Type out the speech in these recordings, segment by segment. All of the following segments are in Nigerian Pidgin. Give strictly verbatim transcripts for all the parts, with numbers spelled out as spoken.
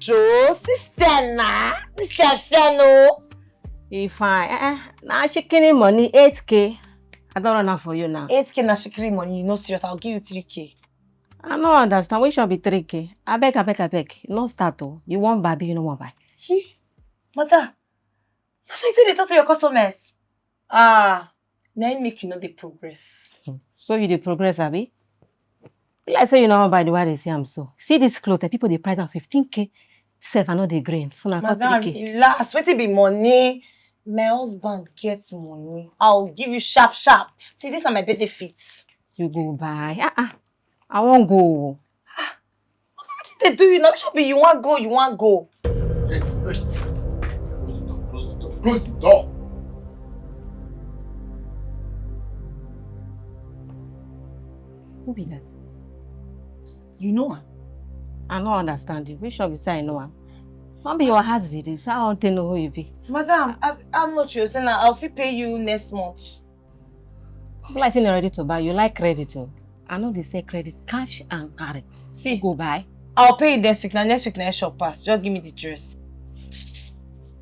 So, sister na, sister send o. E fine. Eh, eh. Na shikini money eight k. I don run am for you now. Eight k na shikini money, you no serious, I'll give you three k. I no understand. Which one be three k? Abeg, abeg, abeg. No start o. You wan buy, abi you no wan buy? Hi, mother, na so you take dey talk to your customers? Ah, na im make you no dey progress. So you dey progress, abi? Be like say you no wan buy the way I dey see am so. See this cloth, eh, people dey price am fifteen k. Sef, I no dey gree. So na come Madam, three k. Relax. Wetin be money? My husband get money. I will give you sharp sharp. See, this na my benefit. You go buy. Ah ah. I wan go. Wetin dey do you now? Which one be you wan go, you wan go? Hey, hey. Close the door. Close the door. Close the door. Who be that? You know am? I no understand you. Which one be say I know am? No be your house be this. I wan take know who you be. Madam, how, how much you say na? I'll fit pay you next month. Be like say you ready to buy. You like credit o. I no dey sell credit, cash and carry. See, go buy. I'll pay you next week. Na next week na shop pass. Just give me the dress.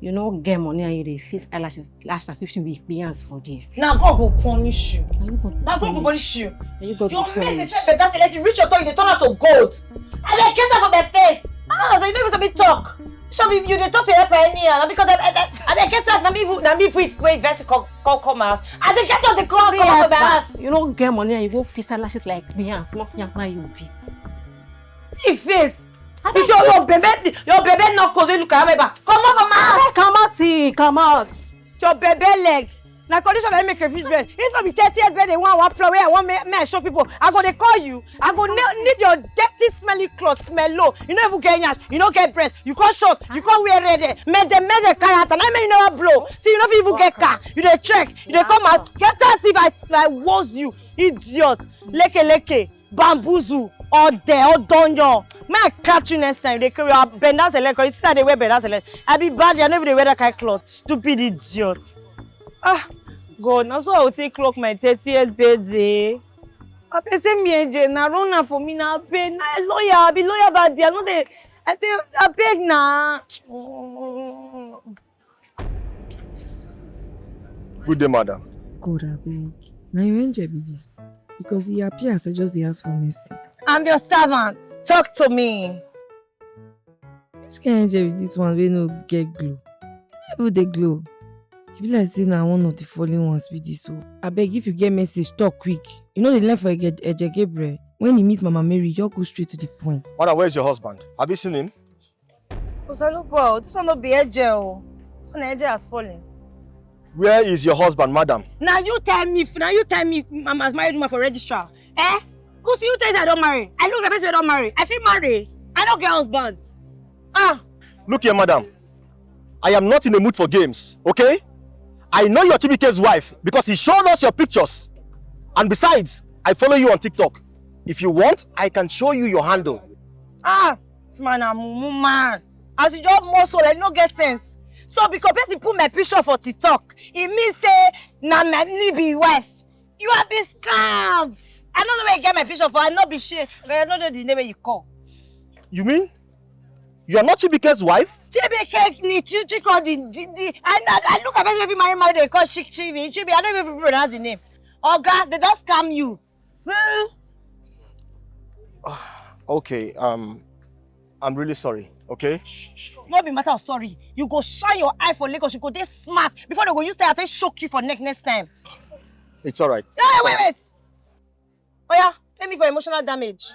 You no get money and you dey fix eyelashes, lash as if you be Beyonce for there. Na God go punish you. Na you go Na God go punish you. Na you go Your men dey punish. Tell better say let you reach your turn, you dey turn out to gold. I dey get am for my face. Ah, so you no even sabi talk. So be you dey talk to helper anyhow. Na because I I I I dey get out. Na me even na me even wey invite you come come come house. I dey get out the call See come for my helper, house. You no get money and you go fix eyelashes like Beyonce. Small Beyonce na you be. See face. Abeg, your your bebe your bebe no close wey look am ever. Comot for my house. Abeg, comot, eh, comot. Your bebe leg. Na condition na make a fit bed. If no be thirtieth birthday one one plan wey I wan make make I show people, I go dey call you. I go ne- need your dirty smelly cloth, smell low. You no even get nyash, you no get breast, you come short, you come wear red hair. Make dem make dem carry out, and I make you never blow. See, you no fit even get car. You dey check, you dey come out. Get out if I if I was you, idiot. Leke leke. Bambuzu, ode, odonyo. May I catch you next time? They carry up benders electric. You see that they wear benders electric. I be bad, I never they wear that kind of cloth. Stupid idiot. Ah, God, now so I will take clock my thirtieth birthday. I pay say me and Jane, na run am for me, na pay, na lawyer, I be lawyer bad there. No, they, I think, I beg na. Good day, madam. God abeg, na your angel be this? Because e appear as I just dey ask for mercy. I'm your servant. Talk to me. Which kind angel be this one wey no get glow? No even dey glow. E be like say na one of the fallen ones be this o. Abeg, if you get message, talk quick. You no dey learn for Eje Gabriel? When he meet Mama Mary, just go straight to the point. Madam, where is your husband? Have you seen him? Osalupo, this one no be angel o. This one angel has fallen. Where is your husband, madam? Now you tell me, now you tell me, I'm as married woman for registrar. Eh? Who see you tell say I don't marry? I look the person I don't marry. I feel married. I don't get husband. Ah. Look here, madam. I am not in the mood for games, okay? I know your T B K's wife because he showed us your pictures. And besides, I follow you on TikTok. If you want, I can show you your handle. Ah, this man a mumu man. As you just muscle, I no get sense. So because person put my picture for TikTok, e mean say na my me be wife. You have been scammed. I no know where you get my picture for. I no be shame. I no know the name wey you call. You mean you are not Chibuike's wife? Chibuike ni Chichi call the the the. I I I look at person wey fit marry marry dey call Chichi Chibi. Chibi, I no even fit pronounce the name. Oga, they don scam you. Okay, um, I'm really sorry, okay? No be matter of sorry. You go shine your eye for Lagos, you go dey smart before they go use tire take shock you for neck next time. It's alright. No, no, wait, wait. Oya, pay me for emotional damage.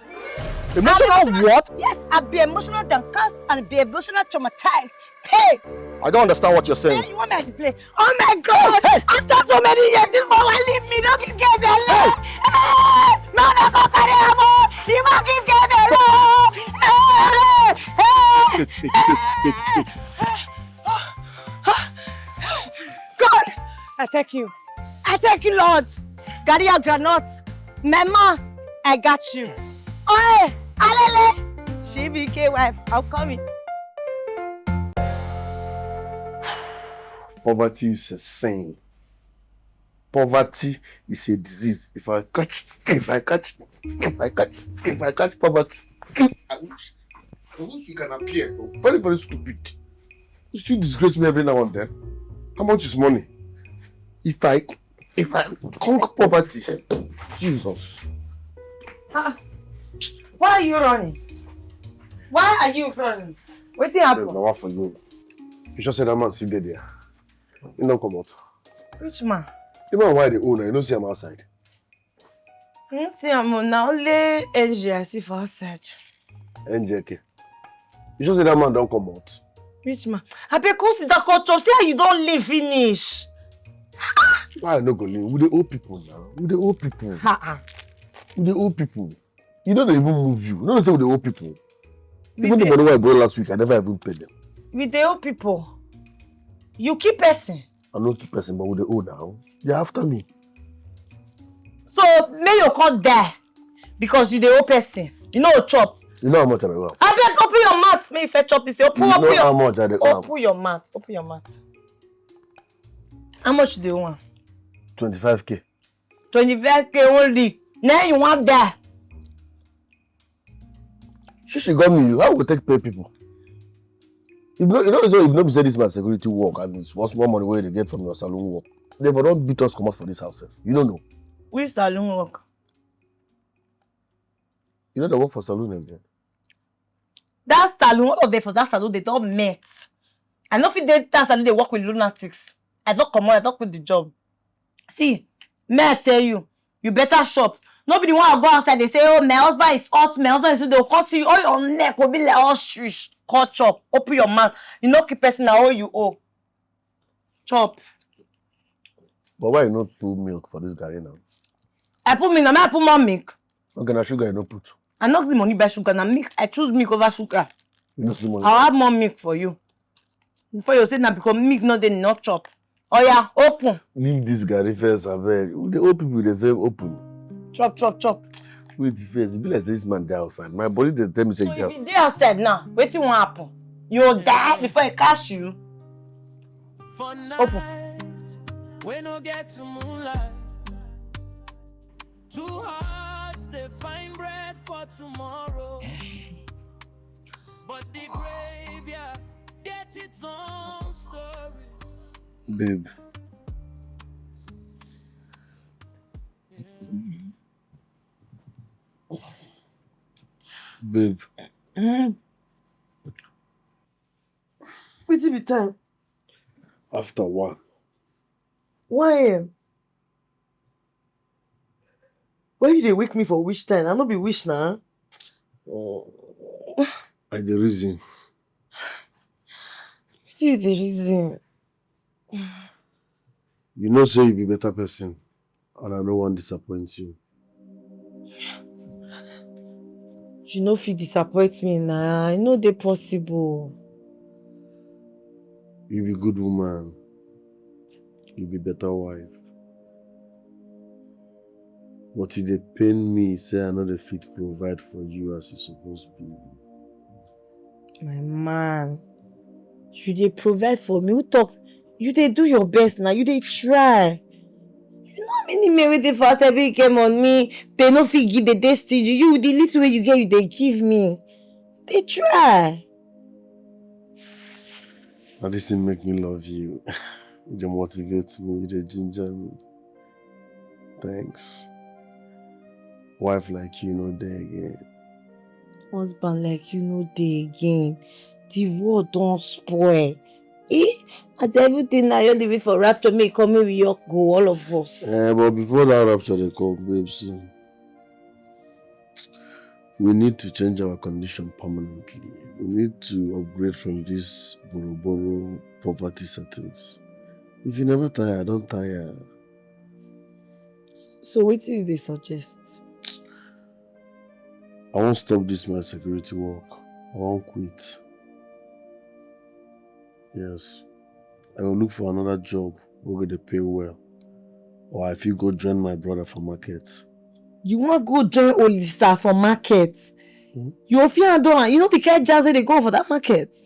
Emotional what? Yes, I be emotional downcast and be emotional traumatized. Hey! I don't understand what you're saying. Hey, you want me to play? Oh my God! Hey, hey. After so many years, this boy will leave me. Don't give girl belle. Hey! Hey! No, no, go carry am. Oh. He won't give girl belle. Oh. Hey! Hey! Hey! Hey! God, I thank you. I thank you, Lord. Gari and groundnut. Mema, I got you. Oe, alele. Chibuike wife, I'm coming. Poverty is a sin. Poverty is a disease. If I catch, if I catch, if I catch, if I catch poverty, I will I wish you can appear. Very, very stupid. You still disgrace me every now and then. How much is money? If I, if I conquer poverty, Jesus. Ah, why are you running? Why are you running? Wetin happen? Babe, na one for you. You just said that man still dey there. He no come out. Which man? The man why they own, you no see him outside. I no see am o, na only N J I see for outside. N J K. You just say that man don come out. Which man? Abeg come sit down come chop. See how you don leave finish. Why I no go leave? We dey owe people now. We dey owe people. Ha ha. We dey owe people. You no dey even move you. You no know say we dey owe people. Even the money wey I borrow last week, I never even pay them. We dey owe people. You kill person. I no kill person, but we dey owe now. They after me. So make you come die because you dey owe person. You no chop. You know how much I dey owe? Abeg open your mouth make you first chop this. Open, you open know your, how much I dey owe? Open your mouth. Open your mouth. How much you dey owe am? Twenty-five K. Twenty-five K only. Now you wan die. She she got me. How we take pay people? If no, you know, so if no be say this my security work and it's one small money wey they get from your saloon work, they for don beat us comot for this house sef. You no know. Which saloon work? You no dey work for saloon again. That saloon, all of them for that saloon, they don met. I no fit dey that saloon dey work with lunatics. I don comot, I don quit the job. See, may I tell you, you better shop. No be the one I go outside, they say, oh, my husband is hot, my husband is hot. They will come see you, all your neck will be like ostrich. Come chop, open your mouth. You no kill person, na all you owe. Chop. But why you no put milk for this garri now? I put milk, na me I put more milk. Okay, na sugar you no put. I no get the money buy sugar, na milk. I choose milk over sugar. You no see money. I'll add more milk for you. Before you say na because milk no dey, no chop. Oya, open. Leave this garri first, abeg. We dey owe people, we dey save open. Chop, chop, chop. Wait first, e be like say this man dey outside. My body dey tell me say So he if dey you dey outside now, wetin wan happen? You go die before e catch you. For Open. Night, we no get to moonlight. Two hearts they find bread for tomorrow. But the graveyard get its own story. Babe. Babe. Wetin be time? After one. One a.m. Why you dey wake me for which time? I no be wish na. I dey reason. Wetin you dey reason? You know say you be better person, and I no wan disappoint you. You no fit disappoint me na. E no dey possible. You be good woman. You be better wife. But e dey pain me say I no dey fit provide for you as e suppose be. My man, you dey provide for me. Who talk? You dey do your best na. You dey try. You know how many men wey dey for outside wey get money, they no fit give, they dey stingy. You, the little wey you get, you dey give me. Dey try. Na this thing make me love you. You dey motivate me, you dey ginger me. Thanks. Wife like you no dey again. Husband like you no dey again. The world don spoil. Eh? As everything na, you dey wait for rapture, make e come, make we all go, all of us. Eh, but before that rapture dey come, babes, we need to change our condition permanently. We need to upgrade from these borrow borrow poverty settings. If you never tire, I don tire. So wetin you dey suggest? I wan stop this my security work. I wan quit. Yes. I go look for another job wey go dey pay well. Or I fit go join my brother for market. You wan go join Olisa for market? Hmm? You go fit handle am? You know the kind jazz wey dey go on for that market?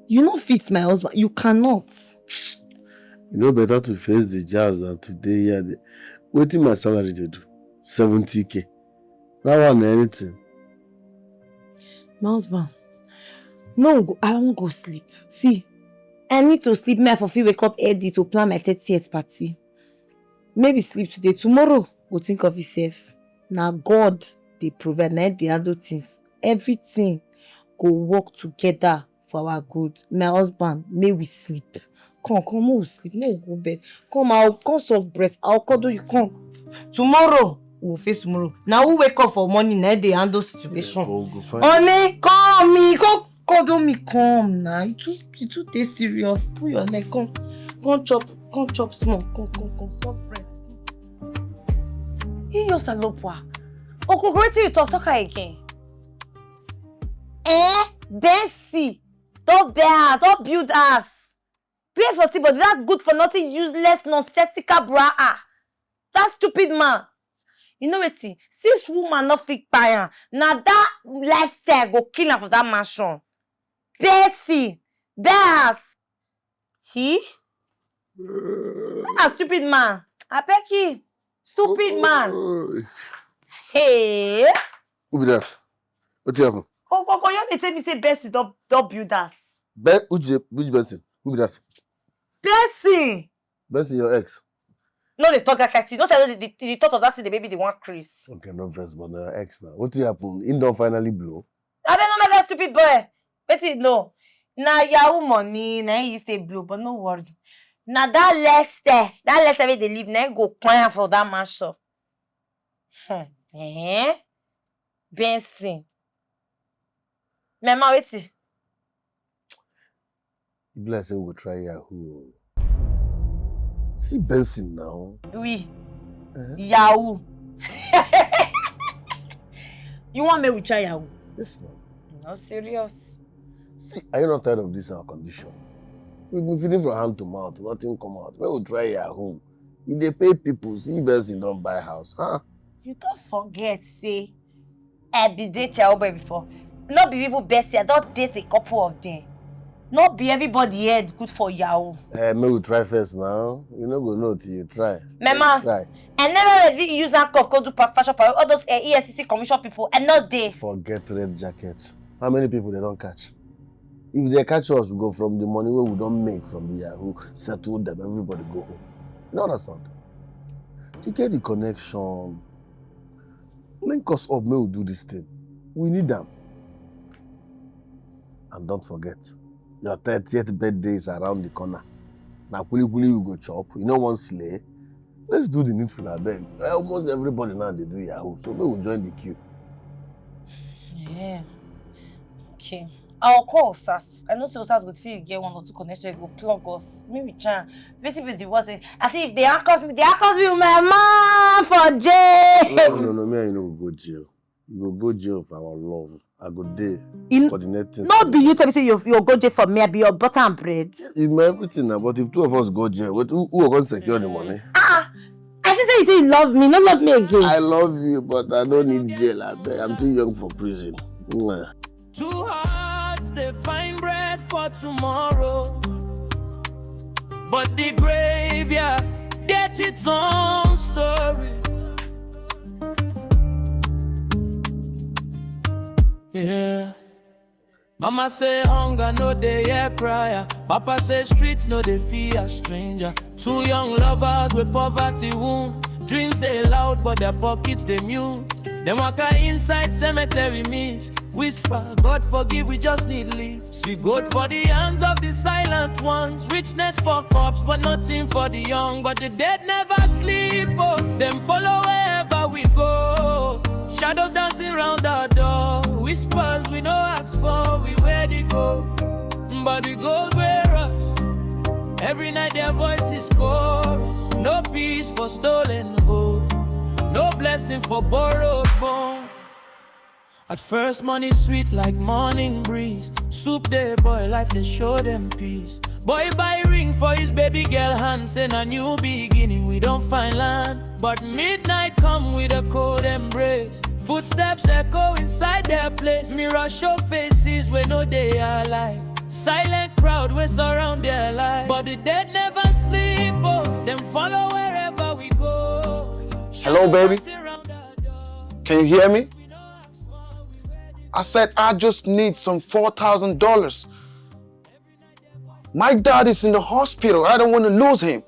You no fit, my husband. You cannot. You know better to face the jazz than to dey here. Dey, wetin my salary dey do? Seventy K. That one na anything. My husband, No, go, I wan go sleep. See, I need to sleep. Me, I for fit wake up early to plan my thirtieth party. Maybe sleep today, tomorrow go think of itself. Na God dey provide, na him dey handle things. Everything go work together for our good. My husband, may we sleep. Come, come, make we sleep, make we go bed. Come, I'll come suck breast, I'll cuddle you, come. Tomorrow, we'll face tomorrow. Now who wake up for morning, na dey handle situation. Go, go find Honey, come me, come cuddle me, come now. You too, you too dey serious. Put your leg, come, come chop, come chop small, come, come, come, suck breast. He just a lopwa. Okoko, wetin you talk, talk am again? Eh? Bensi, don bear us, don build us. Pay for still, but that good for nothing, useless, nonsensical bra. Ah, that stupid man. You know wetin? Since woman no fit buy am, na that lifestyle go kill am for that mansion. Bessie, bear us. He? Ah, stupid man. I beg you. Stupid man. Hey. Who be that? What happen? Oh, oh, oh, you dey tell me say Bessie don, don build us. Be, which, which Benson? Who be that? Bessie. Bessie, your ex. No, dey talk that kind thing. No say the, the, the thought of that thing, the baby, they want Chris. Okay, no vex, but na your ex now. What happen? Him don finally blow? I don't know that stupid boy. Wetin you know? Na Yahoo money, na him you stay blow, but no worry. Na that Lester, that Lester wey dey live, na him go kpai am for that mansion. Hmm. Eh? Benson. Mama, wetin? E be like say we go try Yahoo. See Benson now. We. Eh? Yahoo. You want me we try Yahoo? Yes, now. No serious. See, are you not tired of this our condition? We've been feeding from hand to mouth, nothing come out. When we try Yahoo, e dey pay people. See, Benson don buy house. Huh? You don't forget, say, I be date Yahoo boy before. Not be even Bessie, I don't date a couple of them. Not be everybody head good for Yahoo. Eh, may we try first now. You no go know till you try. Mama, try. I never really use handcuff go do pa-, fashion parade. All those, eh, E F C C commission people, I not dey. Forget red jacket. How many people they don't catch? If they catch us, we go from the money where we don't make from the Yahoo, settle them, everybody go home. You don't understand? You get the connection. Link us up, may we do this thing. We need them. And don't forget, your thirtieth birthday is around the corner. Na kuli kuli we go chop. You know one slay. Let's do the needful, abeg. Eh, almost everybody now they do Yahoo, so may we join the queue. Yeah. Okay. I'll call Osas. I know say Osas go fit get one or two connection, go plug us. Maybe try. Wetin be the worst? I think if they handcuff me, they handcuff me with my man for jail. No, no, no, me and you no go go jail. You go go jail for our love. I go dey coordinating. No be you tell me say you, you go jail for me, I be your butter and bread. You my everything now, but if two of us go jail, wait, who, who go secure the money? Ah, I think say you say you love me, no love me again. I love you, but I don't need jail, abeg. I'm too young for prison. Mwah. Two hearts, they find bread for tomorrow. But the graveyard get its own story. Yeah. Mama say hunger no dey hear prayer. Papa say streets no dey fear stranger. Two young lovers with poverty wound. Dreams they loud but their pockets they mute. Them waka inside cemetery mist. Whisper, God forgive, we just need leave. See gold for the hands of the silent ones. Richness for cops, but nothing for the young. But the dead never sleep, oh. Them follow wherever we go. Shadows dancing round our door. Whispers we no ask for, we where they go. But the gold wear us. Every night their voices chorus. No peace for stolen hope. No blessing for borrowed bone. At first, money sweet like morning breeze. Soup they boy, life they show them peace. Boy buy ring for his baby girl hand, say na new beginning, we don't find land. But midnight come with a cold embrace. Footsteps echo inside their place. Mirror show faces we know they are alive. Silent crowd we surround their life. But the dead never sleep, oh. Them follow wherever we go. Hello, baby. Can you hear me? I said I just need some four thousand dollars. My dad is in the hospital. I don't want to lose him.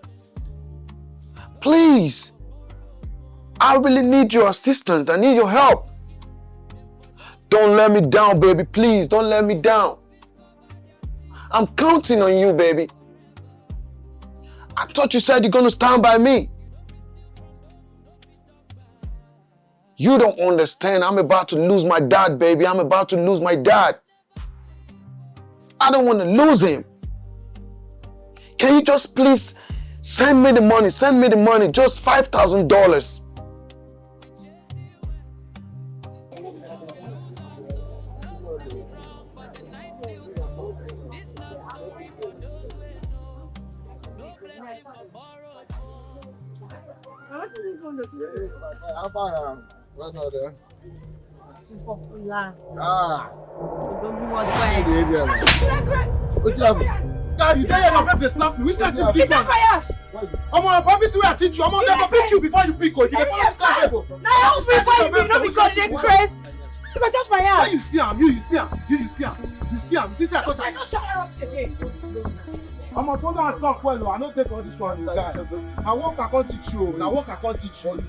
Please, I really need your assistance. I need your help. Don't let me down, baby. Please, don't let me down. I'm counting on you, baby. I thought you said you're gonna stand by me. You don't understand. I'm about to lose my dad, baby. I'm about to lose my dad. I don't want to lose him. Can you just please send me the money? Send me the money. Just five thousand dollars. How far now? Right now there. Ah. Don't be one way. Wetin happen? Guy, you dey here, na make dey slap me. Which kind thing be this one? Omo, na property wey I teach you. Omo, dem go pick you before you pick o. If you dey follow this kind of people. Na how we go, you no be God, dey craze. You go touch my hand. You see am, you, you see am, you, you see am, you see am, you see say I touch am. I no show her up today. Omo, come down and talk well o. I no take all this one o, guy. Na work I come teach you o. Na work I come teach you.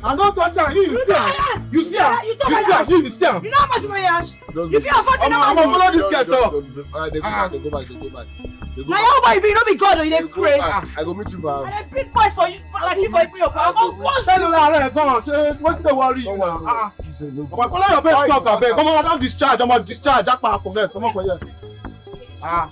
I no touch am. You, you see am. You see am. You see am. You, you see am. You know how much money I ask? You fit afford the number? Omo, follow this guy talk. Dey go back, dey go back, dey go back. Na your boy be, no be God o, you dey craze. I go meet you for house. I dey pick boys for you, for like you for you. I go go. Tell you that, go on. Say, wetin dey worry you now? Ah. Omo, follow your best talk, abeg. Omo, I don discharge. Omo, discharge. Japa, forget. Comot for here. Ah.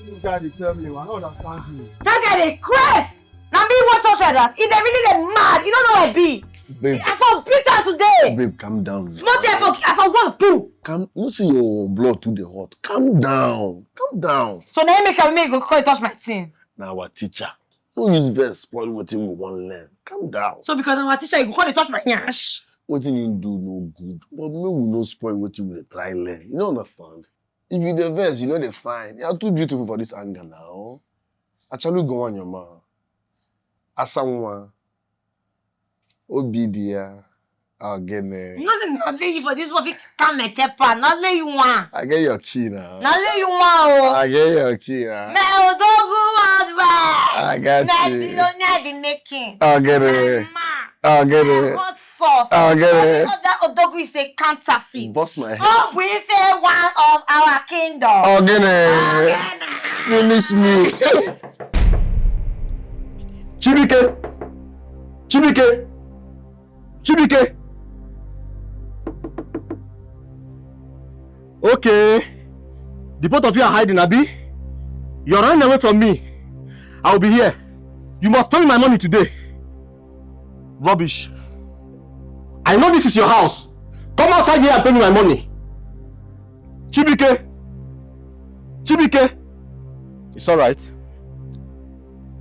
This guy dey tell me, I no understand you. That guy dey craze. Na me wan touch like that. If dem really dey mad, you no know where I be. Babe. I for beat her today. Babe, calm down. Small thing, I for, I for go poo. Calm, you see your blood too dey hot. Calm down. Calm down. So na him make am make you go come touch my thing. Na our teacher. No use vex spoil wetin we wan learn. Calm down. So because na our teacher, you go come dey touch my yansh? Wetin him do no good, but make we no spoil wetin we dey try learn. You no understand? If you dey vex, you no dey fine. You are too beautiful for this anger now. Achalugo Wanyama. Asanwa. Obidia. Ogene. You know say na only you for this world fit calm my temper. Na only you wan. I get your key now. Na only you wan o. I get your key now. My Odogwu worldwide. I got you. My billionaire the making. Ogene. My man. Ogene. My hot sauce. Ogene. Every other Odogwu is a counterfeit. Bust my head. All we fair one of our kingdom. Ogene. Ogene. Finish me. Chibike. Chibike. Chibike. Okay. The both of you are hiding, abi? You're running away from me. I will be here. You must pay me my money today. Rubbish. I know this is your house. Come outside here and pay me my money. Chibike. Chibike. It's all right.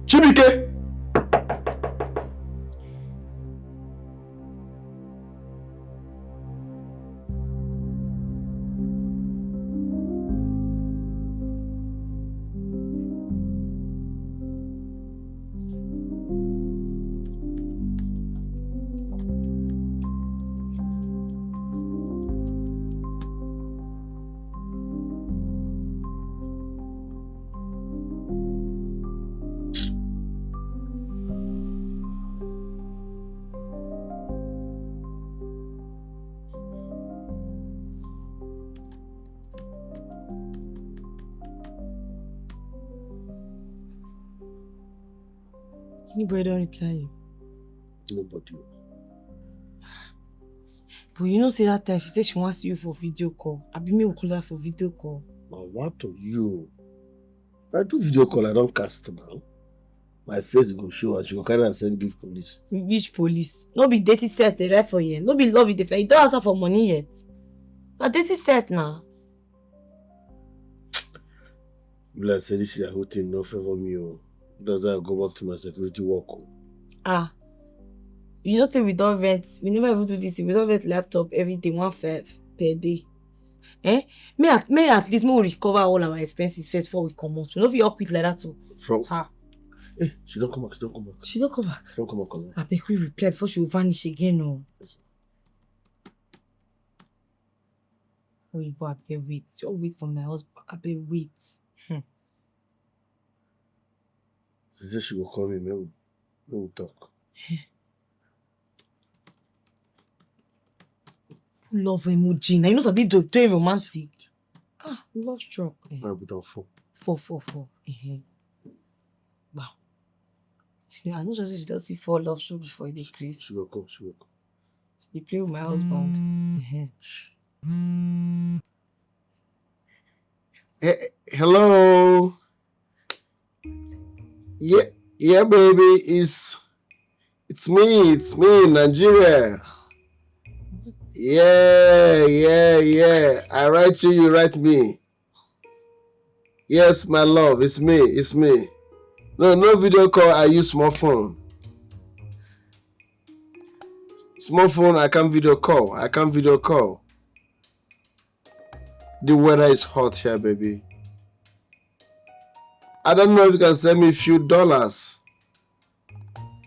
Chibike. Anybody don reply you? Nobody. But you know say that time she say she wan see you for video call. Abi make we call her for video call. Na what of you? If I do video call, I don cast now. My face go show and she go carry and send give police. Which police? No be dating set dey write for here. No be love you dey find. You don ask her for money yet? Na dating set na. Be like say this Yahoo thing no favor me o. That's why I go back to my security work o. Ah, you know say we don rent, we never even do this thing. We don rent laptop, everything, one five per day. Eh? May at, may at least may we recover all our expenses first before we comot. We no fit all quit like that o. From Ha. Eh, she don come back, she don come back. She don come back. She don come back, come on. Abeg, we reply before she vanish again o. Oyibo, abeg wait. Just wait for my husband. Abeg wait. Hmm. She say she go call me, make we, make we talk. Love emoji. Now you know sabi do doing romantic. Ah, love struck. Eh. I put on four. Four, four, four. Eh. Wow. She, I know just she just see four love struck before they crazy. She go come, she go come. She dey play with my husband. Eh. He- hello. Yeah, yeah, baby. It's it's me. It's me, Nigeria. Yeah, yeah, yeah. I write you. You write me. Yes, my love. It's me. It's me. No, no video call. I use small phone. Small phone. I can't video call. I can't video call. The weather is hot here, baby. I don't know if you can send me a few dollars.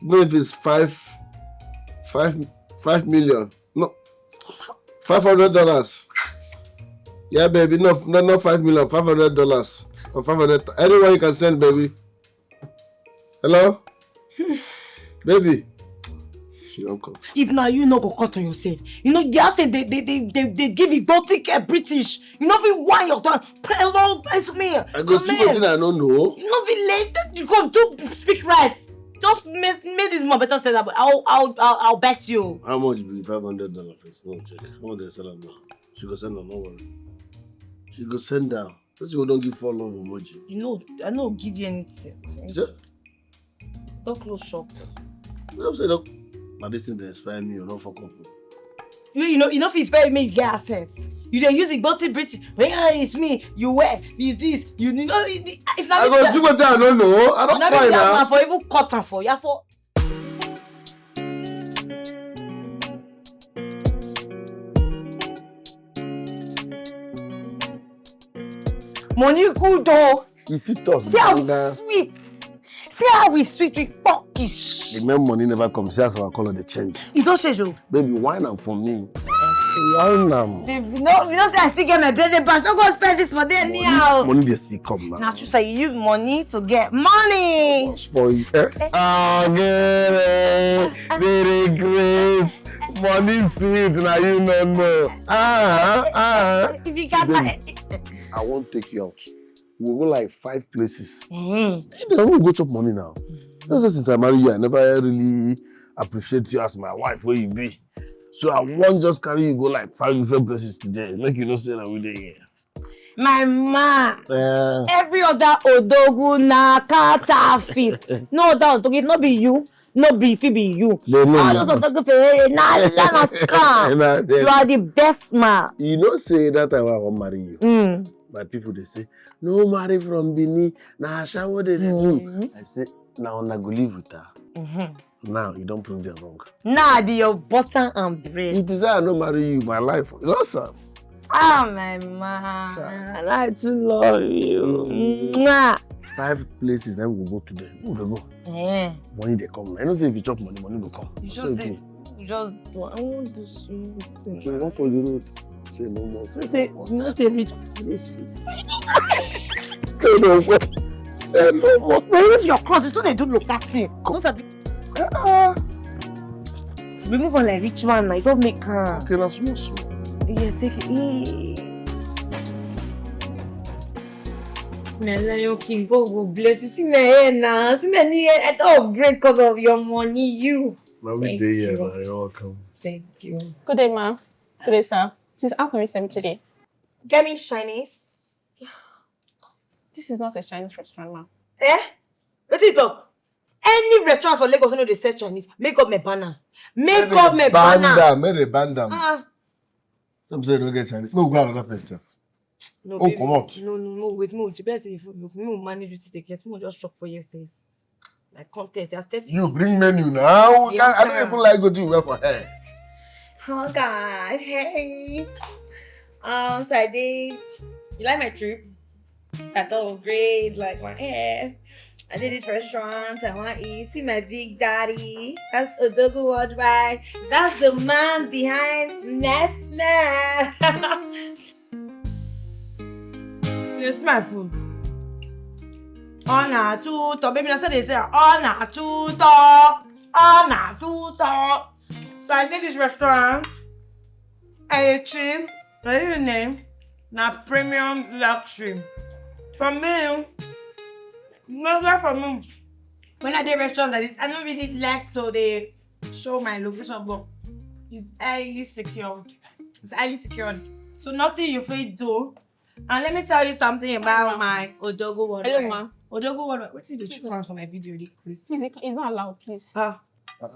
Even if it's five, five, five million. No, five hundred dollars. Yeah, baby. No, no, not five million. Five hundred dollars or five hundred. Anyone you can send, baby. Hello, baby. She don't come. If na you no go cut on yourself. You know, they say they they they they, they give exotic uh, British. You know, if you want your turn, pray Lord, bless me. I go speak wetin I no know. You know, if you late, you go do speak right. Just make make this more better said. I'll I'll I'll, I'll bet you. How much be five hundred dollar first? No check. How much they sell am now? She go send am, no worry. She go send down. First you go don give four love emoji. You know, I no give you anything. You say? Don't close shop. You know say no. Na this thing dey inspire me. You no fuck up. You you know you know fit spell make you get accent. You dey use exotic British. When you it's me, you wear, is this, you you know if na I go speak wetin I no know. I don na try be now. That for even cut am for you for. Money good though. You fit talk. See how Ganga. Sweet. See how we sweet with porkish. The men money never come. See as our color dey change. E don change o. Baby, wine am for me. Wine am. Babe, you know, you know say I still get my birthday bash. No go spend this money anyhow. Money dey still come now. Na true say you use money to get money. Spoil. Eh? Agere, very grace. Money sweet, now you no know. Ah, ah. If you got my I won't take you out. We go like five places. Eh, Then we go chop money now. That's just since I marry you, I never really appreciate you as my wife where you be. So I won't just carry you go like five different places today. Make you know say that we dey here. my man. Uh, Every other odogu na counterfeit. No other odogu, if no be you, no be if it be you. they know All me. Those odogu say hey, na na na scam. Nah, they- You are the best man. You know say that time I wan marry you. Mm. My people they say no marry from Benin. Na ashawo they dey do. I say now una go live with her. Mm-hmm. Now you don't prove them wrong. Now I be your butter and bread. It is I no marry you, my life. Listen. Ah, my man, I too love you. Mwah. Five places then we go today. We go go. Eh. Money they come. I know say if you chop money, money go come. You So just say, you- you just do. I won't do something. You go for the road. Say no more. You say, you know say rich people dey sweet. Say no more. Say no more. Remove your clothes. You too dey do local thing. No sabi. Uh-uh. Remove am like rich man na. You don make am. Okay, na small small. Yeah, take it. Eh. My lion king, God go bless you. See my hair now. See my new hair. I don upgrade because of your money. You. Now we Thank dey here. you. Now. You're welcome. Thank you. Good day, ma'am. Good day, sir. Please, how can we serve you today? Get me Chinese. This is not a Chinese restaurant, ma'am. Eh? Wetin you talk? Any restaurant for Lagos wey no dey sell Chinese, make up my banner. Make up my Ban banner. Down. Make they ban down. Ah, Some say no get Chinese. No, go another place. no, Oh, baby. Comot. No, no, no. Wait, mo the best if you mo manage to take it. Mo just chop for you first. Like content, aesthetic. You bring menu now. Yes, I don't sir. Even like go do well for her. Oh God, hey. Um, so I did. You like my trip? I thought it was great. Like my hair. I did this restaurant. I want to eat. See my big daddy. That's Odogu Worldwide. That's the man behind Nesma. This is my food. All na two talk. Baby, na so they say, "All na two talk. All na two talk." So I did this restaurant. I dey chill. Na the name na premium luxury. For me, no, not for me. When I dey restaurant like this, I don't really like to dey show my location, but it's highly secured. It's highly secured. So nothing you fit do. And let me tell you something about my Odogo Worldwide. Hello, ma. Odogo Worldwide. What did you choose for my video, the Chris? Please, it's not allowed, please. Ah.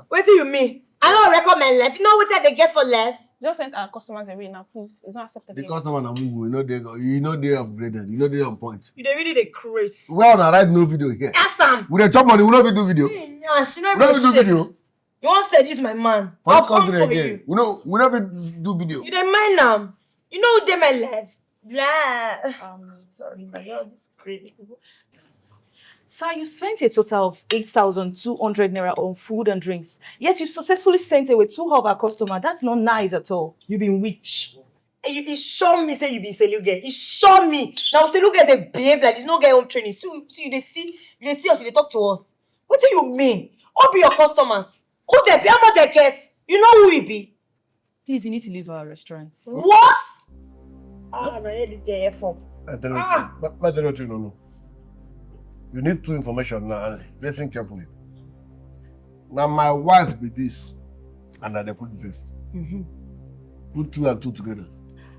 What do you mean? I don't record my life. You know what they get for life? Just send our customers away now, please. It's not acceptable. The customer na mugu, you know they you know they upgraded, you know they on point. You dey really dey craze. Well, na right no video here. Ask am. We dey chop money, we no fit do video. See, nah, she no We no fit even do shake. Video. You wan seduce my man? For this I'll come country for again. You. We no we no fit do video. You dey mind am? You know who dey my life? Blah. Um, sorry, my God, this crazy people. Sir, you spent a total of eight thousand two hundred naira on food and drinks. Yet you successfully sent away two of our customers. That's not nice at all. You been witch. Eh, you, you show me say you be Selu girl. You show me. Now Selu girls dey behave like this. No get home training. See, see, you dey see, you dey see us, you dey talk to us. What do you mean? Who be your customers? Who they be? How much they get? You know who we be? Please, you need to leave our restaurant. What? Ah, na here this girl here for. I tell you, Ah! ma- ma tell you what you don't know. You need two information now. And listen carefully. Now my wife be this, and I dey put this. Put two and two together.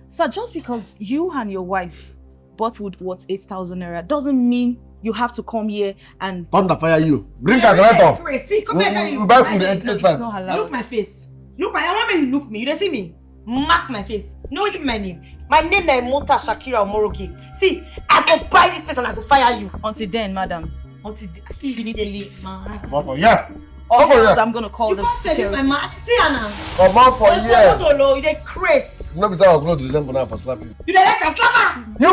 Sir, just because you and your wife bought wood worth eight thousand naira doesn't mean you have to come here and Thunder fire you. Bring calculator. Crazy. Come here, tell you. We buy food at eight five. It's not halal. Look my face. Look my. I want me look me. You don't see me. Mark my face. You know what's my name? My name na Mota Shakira Omoroge. See, I go buy this place and I go fire you. Until then, madam, Until the, you need to leave. Come on, yeah. Or Come on, else yeah. I'm gonna call You the can't say this, my security. Man. See her now. Come on for Don't here. Tell her to, you dey craze. No be that I go to December now for slap you. You dey like a slapper. You.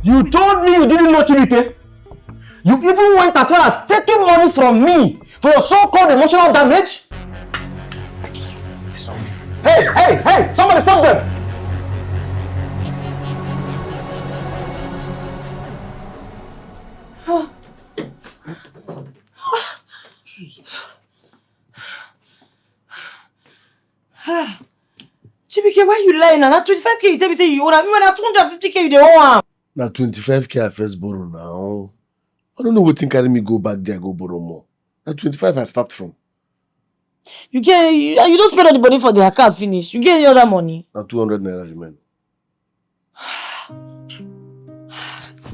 You told me you didn't know Chibike. You even went as far as taking money from me for your so-called emotional damage. Hey, hey, hey! Somebody stop them! Chibike, why you lying now? Na twenty-five K you tell me say you owe am. Me, na two hundred fifty K you dey owe am. Na twenty-five K I first borrow now. I don't know wetin carry me go back there go borrow more. Na twenty-five I start from. You get, you, you don't spend all the money for the account finish. You get any other money? Na two hundred naira remain.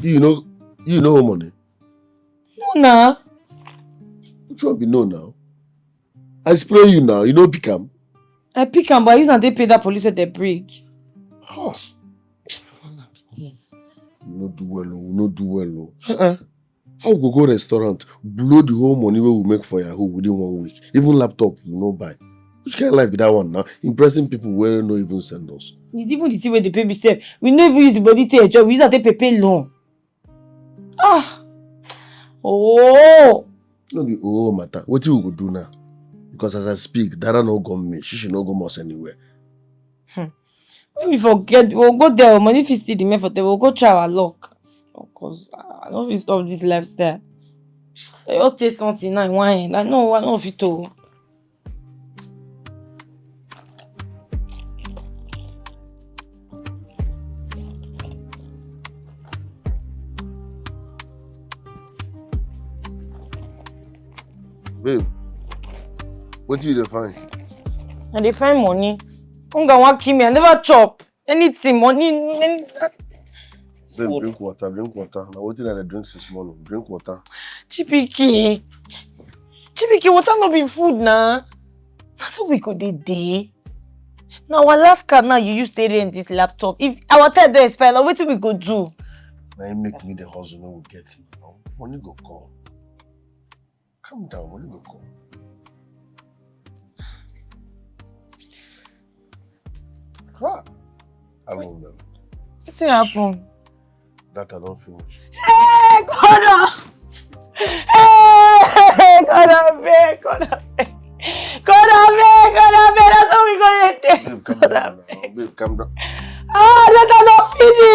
You know, you know money. No, na. Which one be no now? I spray you now. You know pick am. I pick am, but I use am take pay that police wey dey break. Huh. No do well, oh, no do well, oh. Uh-uh. How we go go restaurant, blow the whole money wey we make for Yahoo within one week? Even laptop we no buy. Which kind of life be that one now? Impressing people wey no even send us. It's even the thing wey dey pay me sef. We no even use the money take enjoy. We use am take pay pay loan. Ah. Oh. No be oh matter. Wetin we go do now? Because as I speak, Dara no go me. She should not go us anywhere. Hmm. When we forget, we'll go there. Money fit still remain for there. We'll go try our luck. Of course, I don't fit stop this lifestyle. I just taste something now in one hand. I know, I know fit to. Babe, wetin you dey find? I dey find money. Hunger wan kill me. I never chop anything. Money. Any... Babe, drink water, drink water. Na wetin I dey drink since morning. Drink water. Chibike. Chibike, water no be food na. Na so we go dey dey. Na our last card now you use take rent this laptop. If our time don expire, na wetin we go do? Na him make me dey hustle, no go get now. Money go come. Calm down, money go come. Ha! I won't know. Wetin happen? Data don finish. Hey, God! Hey, God, abeg, God, abeg. God, abeg, God, abeg. That's how we go dey take. Babe, calm down now. Babe, calm down. Ah, data don finish.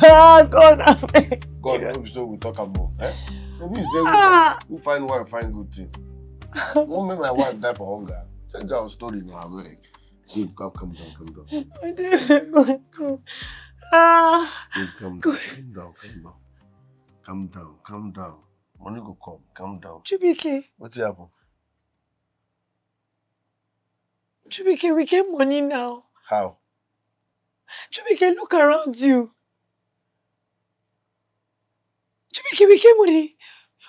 Ah, God, abeg. God, no be so we talk am o. Eh? No be say we, we find wife, find good thing. Won't make my wife die for hunger. Change our story now, abeg. See, come, come down, come down. Wetin dey go on? Ah, Babe, calm down, calm down, calm down. Calm down, calm down. Money go come, calm down. Chibike, Wetin happen? Chibike, we get money now. How? Chibike, look around you. Chibike, we get money.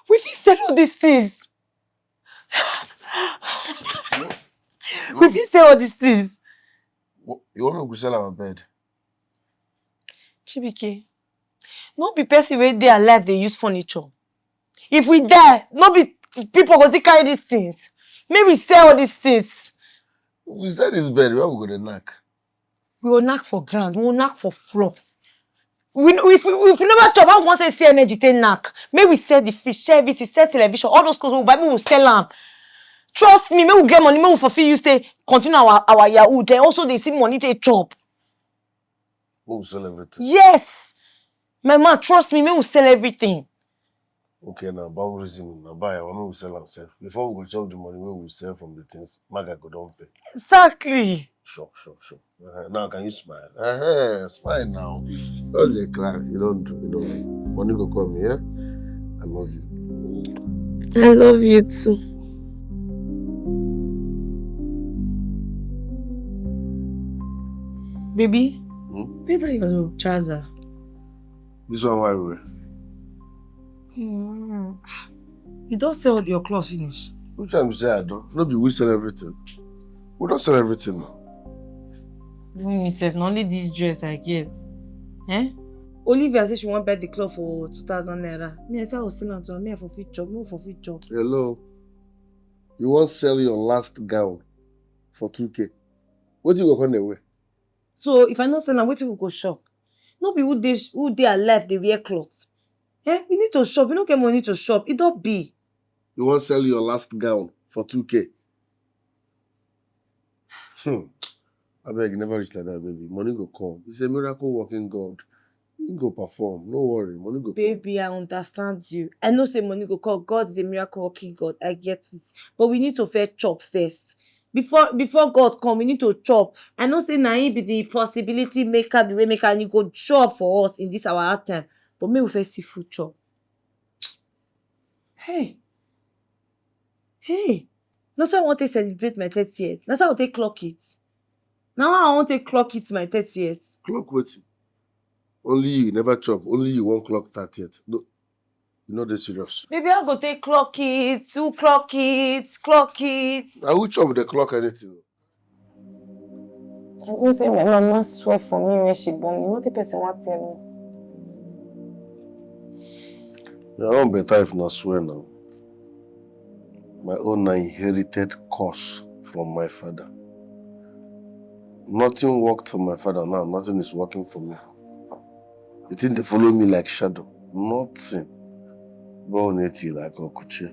We fit sell all these things. We fit sell all these things. Wha- You want me to sell our bed? Chibike, no be person wey dey alive dey use furniture. If we die, no be people go still carry these things. Make we sell all these things. We sell this bed, where we go dey knack? We go knack for ground, we go knack for floor. We, if, we, if we never chop, how we wan say see energy take knack? Make we sell the fish, sell everything, sell television, all those clothes wey we buy, make we sell am. Trust me, make we get money, make we for fit use take continue our, our yahoo. Then also dey see money take chop. Make we sell everything. Yes. My man, trust me, make we sell everything. Okay, now, about reasoning, now buy, why make we sell ourselves? Before we go chop the money wey we sell from the things, Maga go don pay. Exactly. Sure, sure, sure. Uh, now can you smile? Uh, smile now. Don't dey cry. You don't do. You don't do. Money go come here. I love you. I love you too. Baby, Hmm? where that your trouser? This one why we wear. Hmm. You don sell your clothes finish? Which time you say I don't? No be we sell everything. We don't sell everything now. Even me sef, na only this dress I get. Eh? Olivia say she wan buy the cloth for two thousand naira. Me, I say I go sell am to her. Me, I for fit chop. Me, I for fit chop. Hello. You wan sell your last gown for two K? Wetin you go come dey wear? So if I no sell am, wetin we go shop? No be who dey who dey alive dey wear cloth. Eh? We need to shop. We no get money to shop. E don be. You wan sell your last gown for two K? Hmm. Abeg, never reach like that, baby. Money go come. He's a miracle working God. He go perform. No worry, money go come. Baby, I understand you. I know say money go come. God is a miracle working God. I get it. But we need to first chop first. Before before God come, we need to chop. I know say na him be the possibility maker, the way maker, and he go chop for us in this our hard time. But make we first see food chop. Hey. Hey. Na so I wan take celebrate my thirtieth. Na so I wan take clock it. Na how I wan take clock it my thirtieth. Clock wetin? Only you never chop. Only you wan clock thirtieth. No, you no dey serious. Baby, I go take clock it, who clock it, clock it. Na who chop dey clock anything? I know say my mama swear for me when she born me. Wetin person wan tell me? Your own better if na swear now. My own na inherited curse from my father. Nothing worked for my father now, nothing is working for me. The thing dey follow me like shadow. Nothing. Born eighty like Okuche.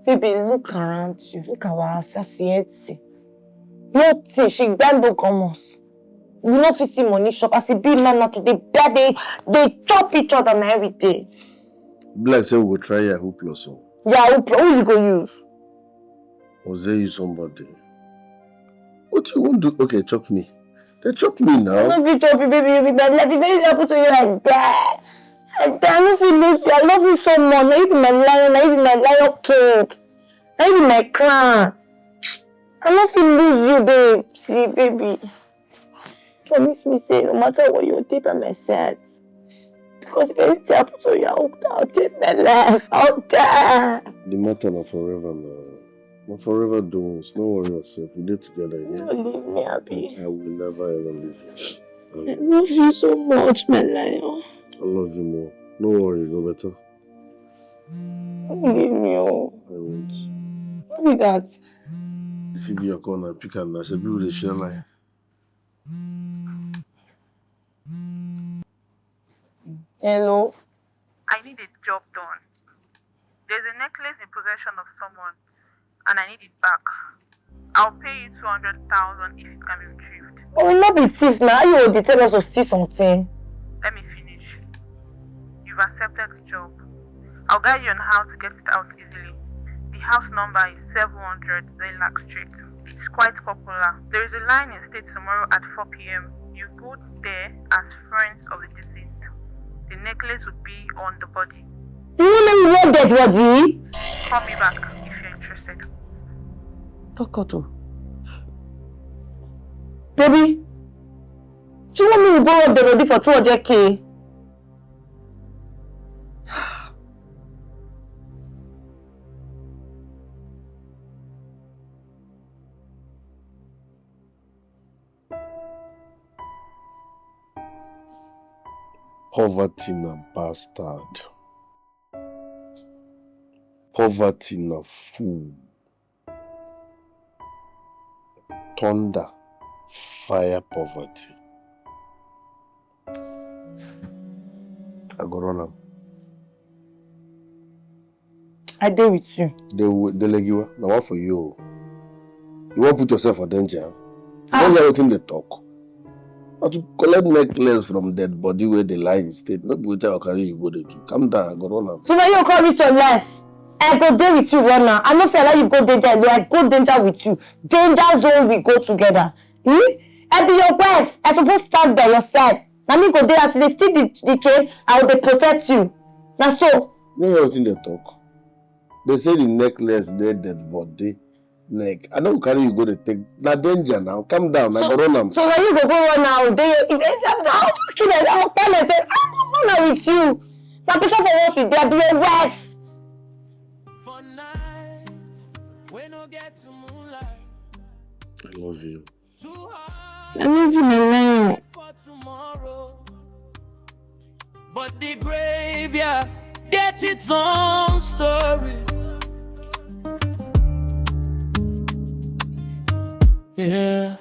Baby, look around you. Look our society. Nothing. She gbando comot. We no fit see money shop. As e be now, now to dey beg, dey dey chop each other na every day. Be like say we go try Yahoo Plus o. Yahoo Plus, who you go use? Or say you somebody. What you wan do? Okay, chop me. They chop me I now. no fit chop you, baby. You be my life. If anything happen to you, I die. I die. I no fit lose you. I love you so much. Now you be my lion. Now you be my lion king. Now you be my crown. I no fit lose you, babe. See, baby. Promise me say no matter what, you'll take by my side. Because if anything happen to you, I'll, I'll take my life. I'll die. The matter na forever now. Na forever do once. No worry yourself. We dey together, yeah? Don't leave me, Abi. I will never ever leave you. I love you so much, my lion. I love you more. No worry, go better. Don't leave me, oh. I won't. What be that? If you be your corner, pick am now. Say people dey share line. Hello. I need a job done. There's a necklace in possession of someone, and I need it back. I'll pay you two hundred thousand if it can be retrieved. But we no be thief now. How you go dey tell us to steal something? Let me finish. You've accepted the job. I'll guide you on how to get it out easily. The house number is seven hundred Zaylac Street. It's quite popular. There is a line in state tomorrow at four p.m. You go there as friends of the deceased. The necklace will be on the body. You want me to wear dead body? Call me back if you're interested. Talk out o. Baby, do you want me to go rub the body for two hundred K? Poverty na bastard. Poverty na fool. Thunder, fire poverty. I go run am. I dey with you. They will, they like you. Now what for you? You won't put yourself for danger. You don't hear wetin they talk. But to collect necklace from dead body where they lie in state, not be wetin I carry you go dey do. Calm down, I go run am. So now you come risk your life. I go dey with you run now. I no feel like you go danger alone. I go danger with you. Danger zone we go together. Hmm? I be your wife. I suppose stand by your side. Na me go dey as you dey steal the, the chain, I will dey protect you. Na so. You know wetin they talk? They say the necklace dey dead body neck. I no go carry you go dey take. Na danger now. Calm down. I go run am. So na you go go run now. Dey if if I go kill myself, I go kpai myself. I go run am with you. Na better for us with there be your wife. For night, we no get to moonlight. I love you. I love you, my man. For tomorrow. But the graveyard get its own story. Yeah.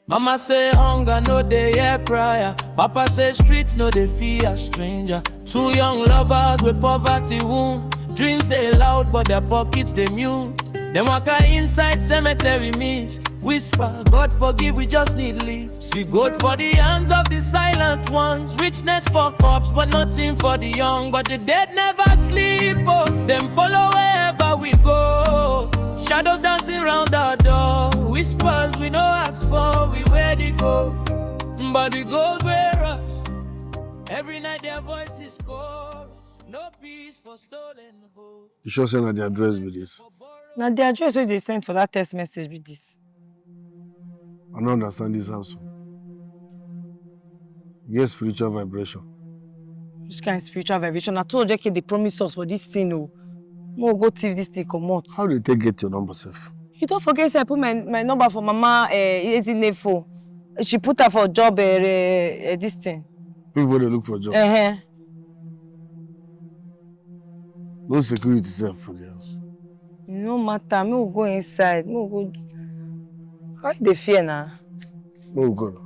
Mama say hunger no dey hear prayer. Papa say street no dey fear stranger. Two young lovers with poverty wound. Dreams dey loud but their pockets dey mute. Dem waka inside cemetery mist. Whisper, God forgive, we just need lift. See gold for the hands of the silent ones. Richness for cups, but nothing for the young. But the dead never sleep, oh. Dem follow wherever we go. Shadows dancing round our door. Whispers we no ask for, we wear the gold. But the gold wear us. Every night their voices chorus. No peace for stolen hope. You sure say na the address be this? Na the address wey dey send for that text message be this. I no understand this house. Yes, spiritual vibration. Which kind spiritual vibration? Na two hundred K dey promise us for this thing o. Mo go thief this thing comot. How dey take get your number sef? You don forget say I put my, my number for Mama, eh, Ezinne phone. She put her for job, eh, eh, eh, this thing. People dey look for job. Uh-huh. No security sef for the house. E no matter. Make we go inside. Make we go. Why you dey fear na? Make we go.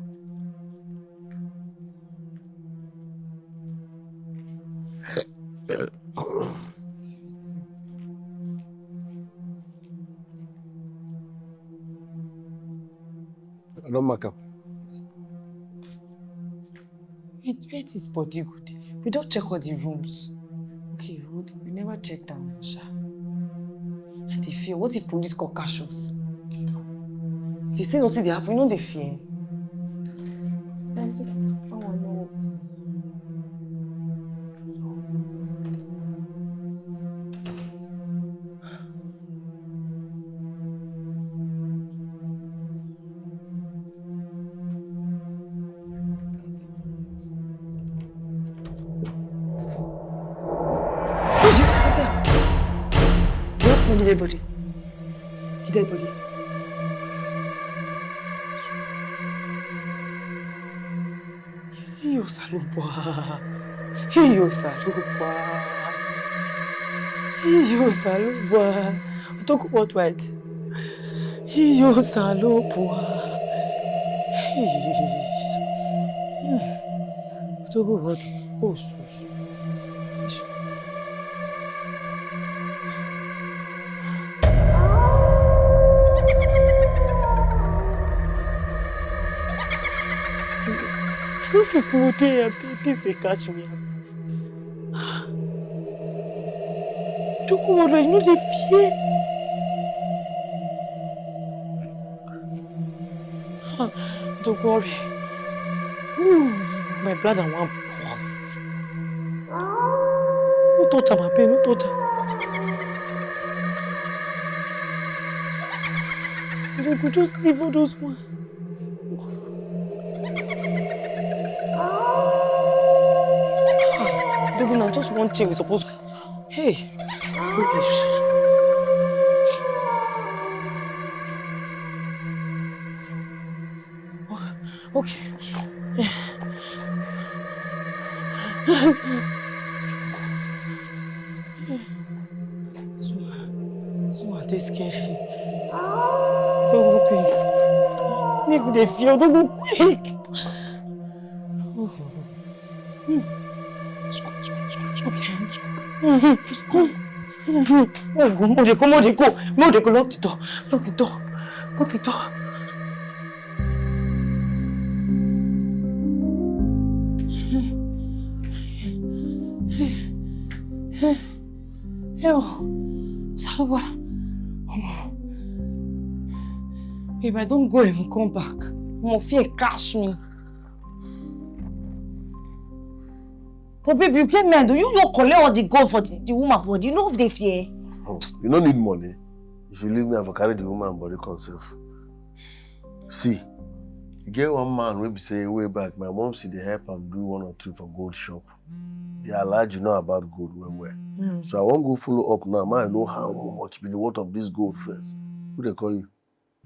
I don mark am. Wait, where this body go dey? We don check all the rooms. Okay, we, we never check that one, sha. I dey fear. What if police come catch us? They say nothing dey happen. You no dey fear? Aunty, oh no. Wait, wait, wait. What? No, the dead body. The dead body. Iyo salubwa. Iyo salubwa. Iyo salubwa. Talk what, white? Iyo salubwa. Talk what? Oh, sus. This is good. This is catch me. Chukwuwolo, you no dey fear? Ah, don't worry. Ooh, my bladder wan burst. No touch am, abeg, no touch am. You go just leave all those ones. Baby, na just one thing we suppose. Hey. Okay. So, so I dey scared. Don't go quick. Make we dey fear, don't go quick. Oh. Hmm. Let's go, let's go, let's go, let's go, let's go. Mm-hmm. Let's go. Mm-hmm. Oh, go, mo dey go, mo dey go, mo dey go. Lock the door, lock the door, lock the door. Yo, Sawa. Omo. Babe, I don go even come back. Omo, fear catch me. But babe, you get mind o. You no collect all the gold for the, the woman body. You no dey fear. Hmm. You no need money. If you leave me, I for carry the woman body come sef. See, e get one man wey be say way back, my mom still dey help am do one or two for gold shop. The Alhaji know about gold well well. Mm. So I wan go follow up now. Make I know how much be the worth of this gold first. Who dey call you?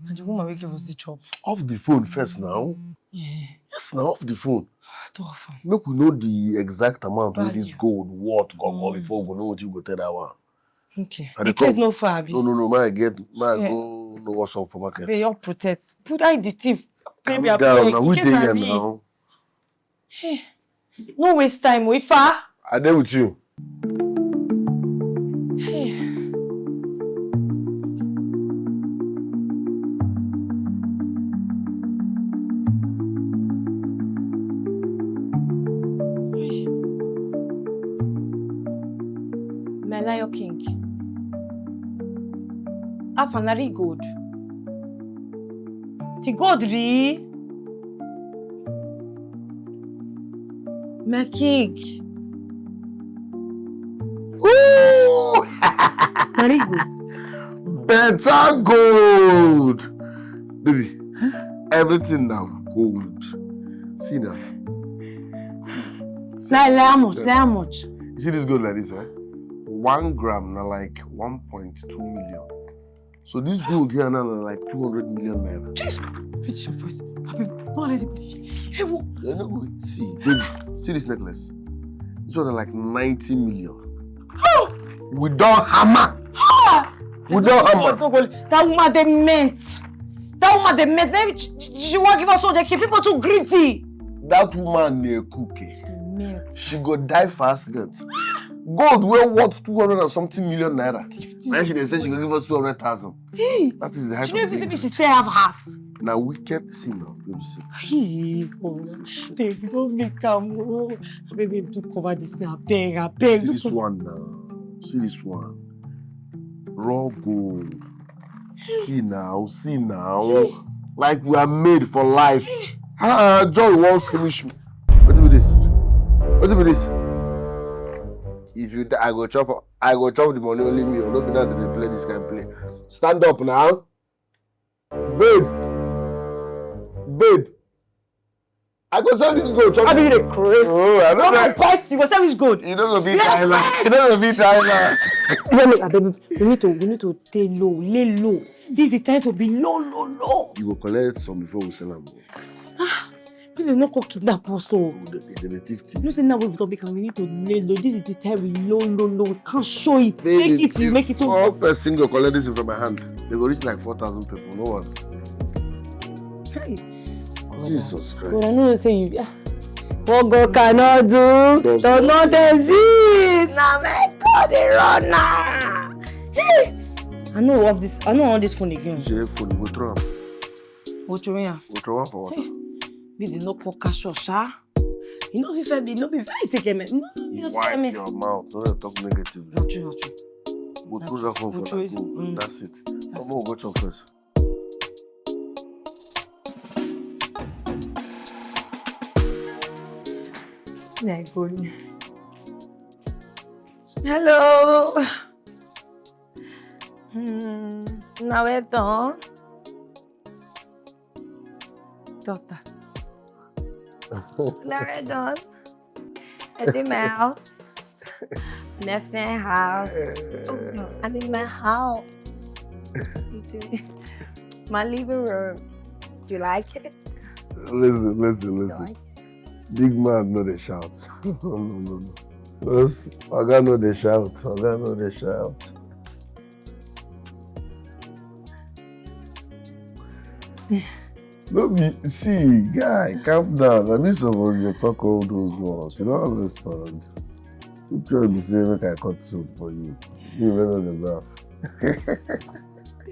Na the woman wey give us the chop. Off the phone first now. Yeah. Yes, now off the phone. Too often. Make we know the exact amount wey this gold worth go go before we go know what you go tell that one. Okay. The case no far, abi? No, no, no, make I get, make I go know what's up for market. Abeg, you protect. Put eye the thief. Baby, abeg, in case na me. Hey, no waste time, o, Ifa. I dey with you. Hey. My Lion King. Afa, na real gold. The gold real. My king. Ooh! Na real gold. Better gold. Baby, everything now gold. See now. Like, like how much? Like how much? You see this gold like this, eh? One gram na like one point two million. So this gold here now na like two hundred million naira. Jeez! Finish your voice. Abeg, don't let anybody hear. Hey, wo! You no go see, baby. See this necklace. This one na like ninety million. We don hammer. We don hammer. That woman dey meant. That woman dey meant. Then she, she wan give us all the people too greedy. That woman na cook. She go die for accident. Gold wey worth two hundred and something million naira. Now she dey say she go give us two hundred thousand. Hey, that is the height. She no even see me, she still have half. Now wicked, see now, baby, see. Hey, oh, baby, don't make am. Oh, baby, do cover this thing. Abeg, abeg. See this one now. See this one. Raw gold. See now, see now. Like we are made for life. Ah, joy won't finish me. What be this? What be this? If you die, I go chop. I go chop the money, only me. No be now they play this kind of play. Stand up now. Babe. Babe. I go sell this gold. Chop. Abi you dey craze? Oh, I don't know. Bite, you go sell this gold. You don't know be Tyler. You don't know be Tyler. Let me, abeg, we need to, we need to stay low, lay low. This is the time to be low, low, low. You go collect some before we sell am. Ah, please no come kidnap us, oh. The, the thief thief. You know say now we don make am, we need to lay low. This is the time we low, low, low. We can't show it. Make it, make it. One person go collect this from my hand. They go reach like four thousand people. No one. Hey. Jesus Christ. But I know say you, ah, what God cannot do does not exist. Now my God, the runner. Hey. I know of this. I know on this phone again. You say phone, you go throw am. Go throw am. Go throw am for what? Hey. This is not call cash, sha. You know if I be no be very take me. No, you know if I Wipe me. Your mouth. No dey talk negatively. Not true, not true. Go put that phone for True. that phone. Mm. That's it. That's Come on, go chop first. My God. Hello. Hmm. Now we're done. Toaster. Now we're done. I did my house. Nothing house. Oh, no, I'm in my house. My living room. You like it? Listen, listen, You listen. like Big man no dey shout. No, no, no, no. Because oga no dey shout. Oga no dey shout. No be see, guy, calm down. I mean, suppose you talk all those ones. You don't understand. You try to say make I cut soup for you. You better than laugh.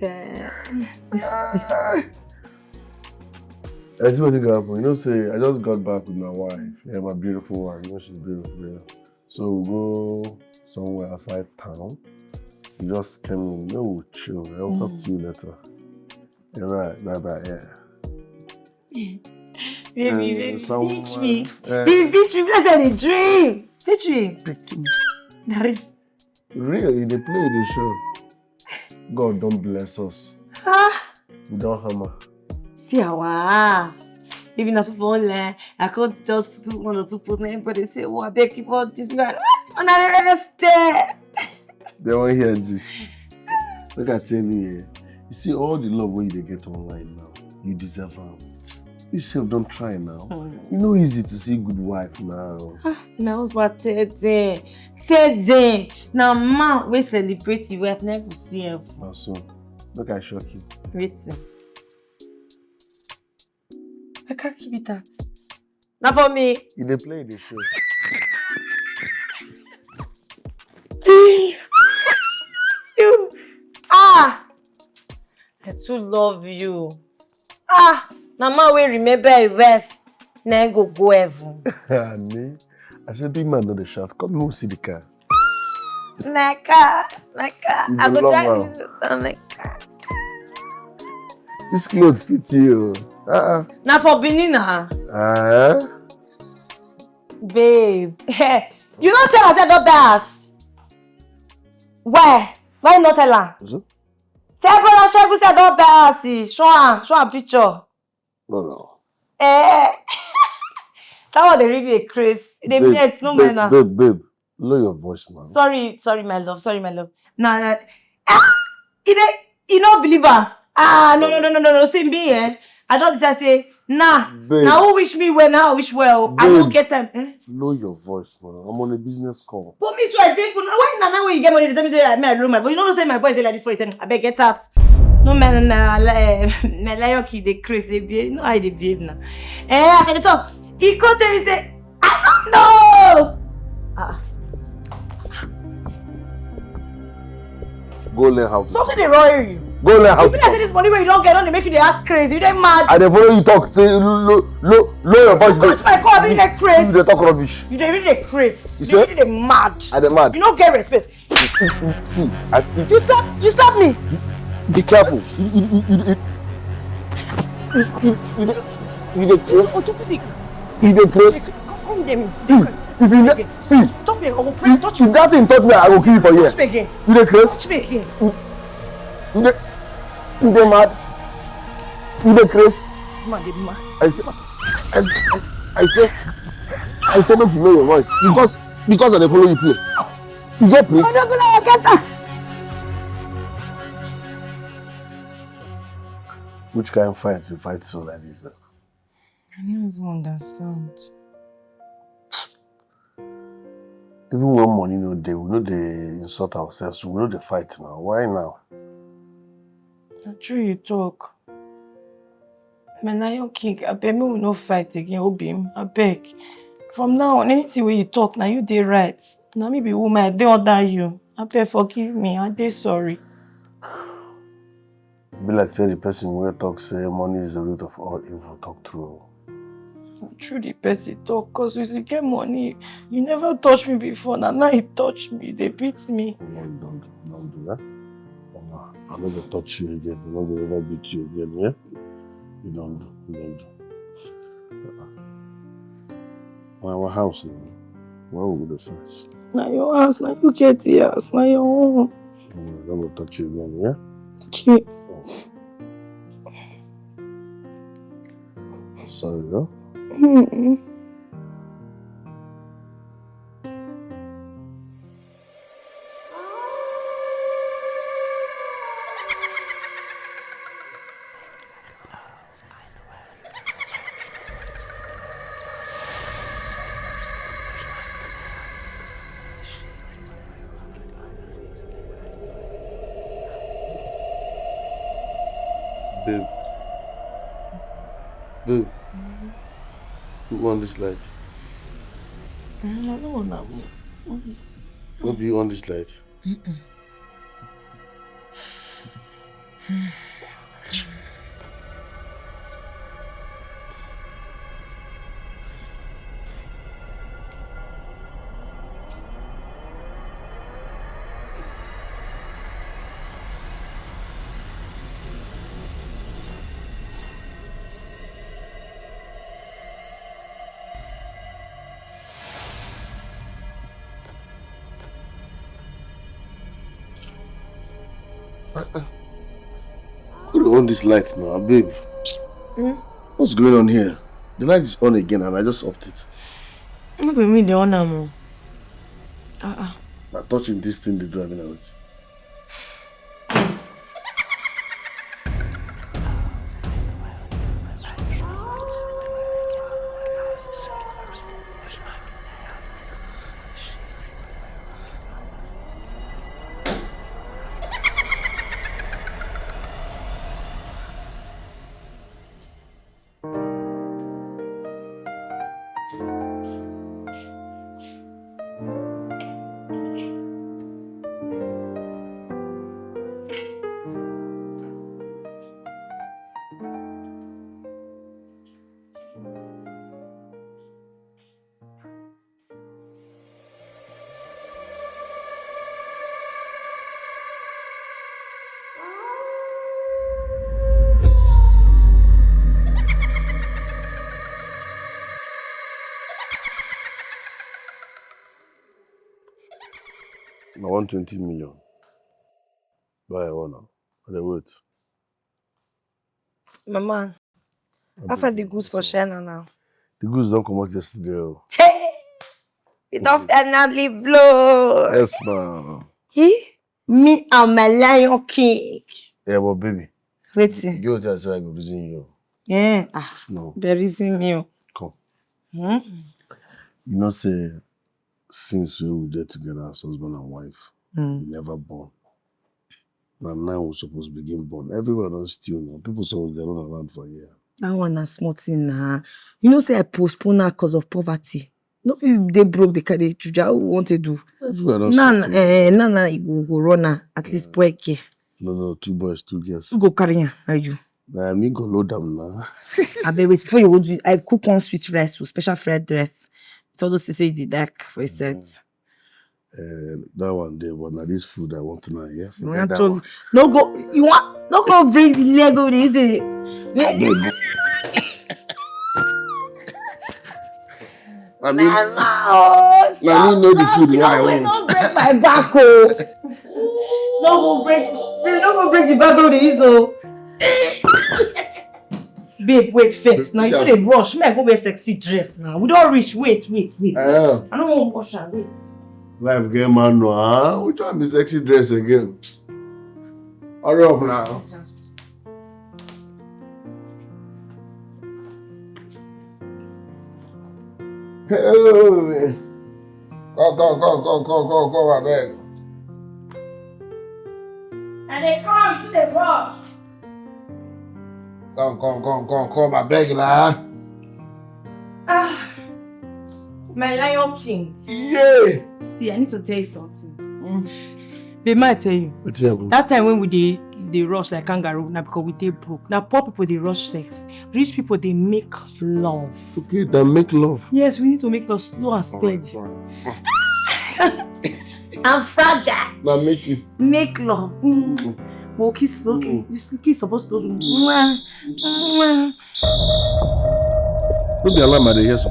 Yeah. I see what you got happen. You know, say I just got back with my wife. Yeah, my beautiful wife. You know she's beautiful. Yeah. So we go somewhere outside town. You just came in. No, we'll chill. I'll talk to you later. All right, bye bye. Yeah. Baby, Uh, baby, someone- teach me. Uh, Baby, teach me. That's a dream. Teach me. Pick me. Nari. Real, you dey play the show. God don't bless us. Ah, We don't hammer. see our ass. Maybe not for online. I could just put one or two posts and everybody say, "Oh, I beg you for this man." What's on the rest there? They won't hear this. Look at tell you here. You see all the love wey you dey get online now. You deserve am. You sef don try now. E no easy to see good wife now. My husband tell them. Tell them. Now man, we celebrate the wife, never see him. Na so. Make I shock you. Wait. Sir. I can't keep it out. Not for me. You dey play the show. You. Ah. I too love you. Ah. Now man will remember a wife. Then go go heaven. Me? I said, big man, no dey shout. Come, who see the car? My car, my car. You I go go love drive am. you on my car. This clothes fit you. Uh-uh. Now for Benin, huh? Uh, Babe. You don't tell us I don't dance. Why? Why not tell her? So? Tell brother Shegun say don't dance. Show her, show her picture. No, no. Eh. That one they really a craze. They Babe, met, no babe, man. babe, babe, lower your voice now. Sorry, sorry, my love. Sorry, my love. Nah, nah. Ah, you dey, you no believe her. Ah, no, no, no, no, no, no. See me, eh? I don't decide say, nah. Babe. Now who wish me well? Now I wish well. I Babe. don't get time. Eh? Lower your voice now. I'm on a business call. But me too, I dey for why na now when you get money, they tell me say I may low my voice. You know say my voice dey like this for you. Tell me, I beg get out. No man, na na my lion kid dey crazy. They behave. No, how they behave now. Eh, as I dey talk, he come tell me say, I don't know. Ah, Go learn how to. Something dey worry you. Go learn how You to. feel like say this money wey you don't get, don't dey make you dey act crazy. You dey mad. I dey follow you talk. Say low, low, low your voice. Touch my car, you dey crazy. You dey talk rubbish. You dey really dey craze. You You dey say? Really dey mad. I dey mad. You no get respect. See, I, You stop. You stop me. be careful. You, you, you, you, you, you, you, you, you dey You craze. for stupid thing. You dey craze. Come, come there me. See, if you ne- see, Touch me. I will pray. Touch if that thing touch me, I go kill you for here. Touch me again. You dey craze. Touch me again. You dey, you dey mad. You dey craze. This man dey mad. I say, I, I, I say, I say make you know your voice because because I dey follow you play. You get break. Odogunleye, get am. Which kind of fight you fight so like this? Now? I no even understand. Even when money no dey, we no dey insult ourselves. We no dey fight now. Why now? Na true you talk. My lion king, abeg make we no fight again, Obim. Abeg. From now on, anything wey you talk, na you dey right. Na me be woman, I dey under you. Abeg forgive me, I dey sorry. E be like say the person wey talk say money is the root of all evil talk true. Na true the person talk, 'cause you get money. You never touch me before, na now you touch me, you dey beat me. No, you don't do, don't do that. Mama, I no go touch you again. I no go ever beat you again, yeah? You don't do, you don't do. Uh-uh. Na our house now. Why we go dey fight? Na your house, na you get the house, na your own. No, I no go touch you again, yeah? Okay. Sorry, no? Mm-mm. Babe. Babe. Who on this light? Mm, I don't want that one. No be you on this light. Uh-uh. Who dey on this light now, babe? Hmm? What's going on here? The light is on again and I just off it. No be me dey on am o. Uh-uh. Na touching this thing dey do, I mean, with. I want twenty million. Buy one now. I dey wait. Mama, how far the goods for China now? The goods don comot yesterday o. Hey! It don finally blow. Yes, ma. He? Me and my Lion King. Yeah, but baby. Wetin? Get wetin I say I go reason you. Yeah. Ah, no. Dey reason me o. Come. Hmm? You know say since we dey together as husband and wife, hmm, we never born. Na now we suppose begin born. Everywhere don still now. People suppose dey run around for here. That one na small thing na. You know say I postpone her 'cause of poverty. No fit dey broke, dey carry children. How we want to do? Everywhere don settle. Now, eh, now, now you go, go run am. At least boy care. No, no, two boys, two girls. Who go carry am? Na you. Na me go load am now. Abeg wait, before you go do, I cook one sweet rice with special fried rice. With all those things wey you dey like for a set. Eh, that one dey, but na this food I want now, yeah? Forget that one. No go, you want, no go bring the leg of this thing. I mean, na me know the food wey I want. No break my back o. No go break, babe, no go break the back of the easel. Babe, wait first. Now you too dey rush. Make I go wear sexy dress now. We don reach. Wait, wait, wait. Eh. I no wan wash am. Wait. Life get manual, huh? Which one be sexy dress again? Hurry up now. Hey. Come, come, come, abeg. I dey come, you too dey rush. Come, come, come, come, come, abeg na. Ah, my Lion King. Yeah. See, I need to tell you something. Mm. Babe, may I tell you? Wetin happen? That time when we dey dey rush like kangaroo na because we dey broke. Na poor people dey rush sex. Rich people dey make love. Okay, then make love. Yes, we need to make love slow and steady. I'm fragile. Now make you. Make love. Mm. Well, kiss, okay. This kiss supposed to. Mwah. Mwah. No be alarm I dey hear so.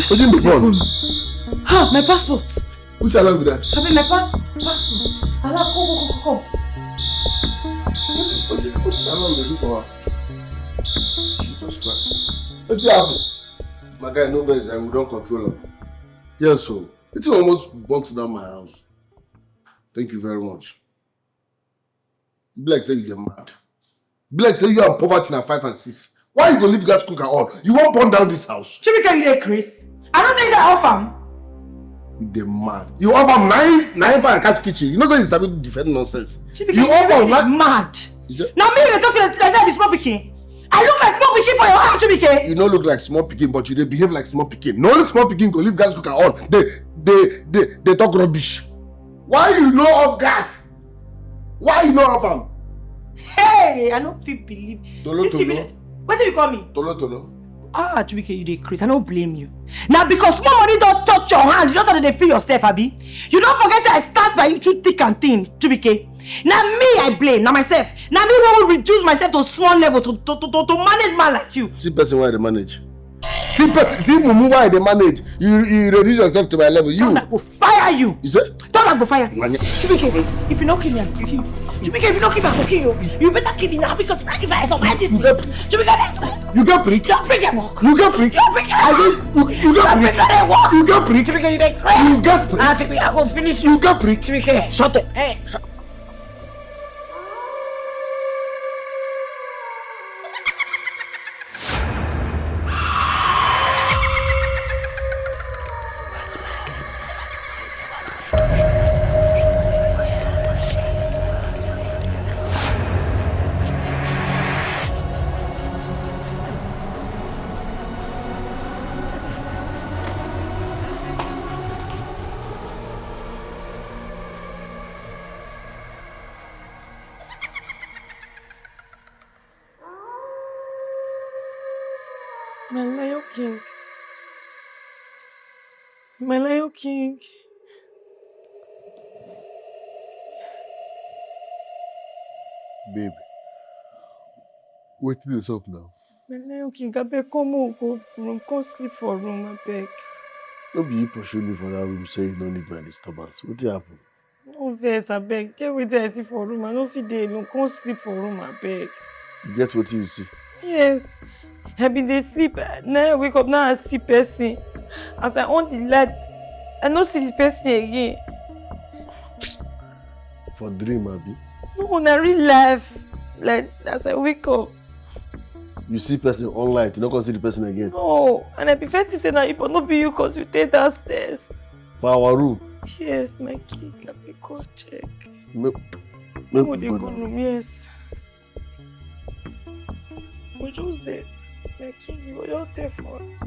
Wetin be fun? Ha! My passport. Which alarm be that? Abi my pa passport. Alarm, come, come, come, come, come. Wetin wetin alarm dey do for her? Jesus Christ. Wetin happen? My guy, no vex, I go don control am. Yes o. Wetin almost burnt down my house? Thank you very much. Be like say you dey mad. Be like say you and poverty na five and six. Why you go leave gas cooker on? You wan burn down this house? Chibuike, you dey craze? I no tell you say I off am. You dey mad. You off am na him na him fire catch kitchen. You know say you sabi defend nonsense. Chibuike, you off am na. Mad. Na me you dey talk to like say I be small pikin. I look like small pikin for your eye, Chibuike. You no look like small pikin, but you dey behave like small pikin. Na only small pikin go leave gas cooker on. Dey dey dey dey talk rubbish. Why you no off gas? Why you no off am? Hey, I no fit believe. Tolo this thing be tolo. Like, wetin you call me? Tolo tolo. Ah, Chibuike, you dey craze. I no blame you. Na because small money don touch your hand, you don start to dey feel yourself, abi? You don forget say I stand by you through thick and thin, Chibuike. Na me I blame, na myself. Na me wey reduce myself to small level to to to to, to manage man like you. See person wey I dey manage. See person, see mumu wey I dey manage. You you reduce yourself to my level. You. Thunder go fire you. You say? Thunder go fire. Manya. Chibuike, if you no kill me, I go kill you. Chibuike, if you no kill me, I go kill you. You better kill me now because if I, if I survive this thing, Chibuike, you get prick. You get prick. You get prick. You get prick. I say you you get prick. You get prick. You get prick. Chibuike, you dey craze. You get prick. I think I go finish you. You get prick. Chibuike, shut up. Hey. My lion king. My lion king. Babe, wetin dey sup now? My lion king, abeg come make we go room, come sleep for room, abeg. No be you pursue me for that room say you no need my disturbance. Wetin happen? No vex, abeg. Get wetin I see for room. I no fit dey alone. Come sleep for room, abeg. You get wetin you see? Yes. I bin dey sleep. Na I wake up. Now I see person. As I on the light, I no see the person again. For dream, abi? No, na real life. Like, as I wake up. You see person online, you no come see the person again. No, and I be first say na you, but no be you cause you take that stairs. For our room. Yes, my king, I be go check. Make, make we dey go room, yes. We just dey, my king, you go just dey front.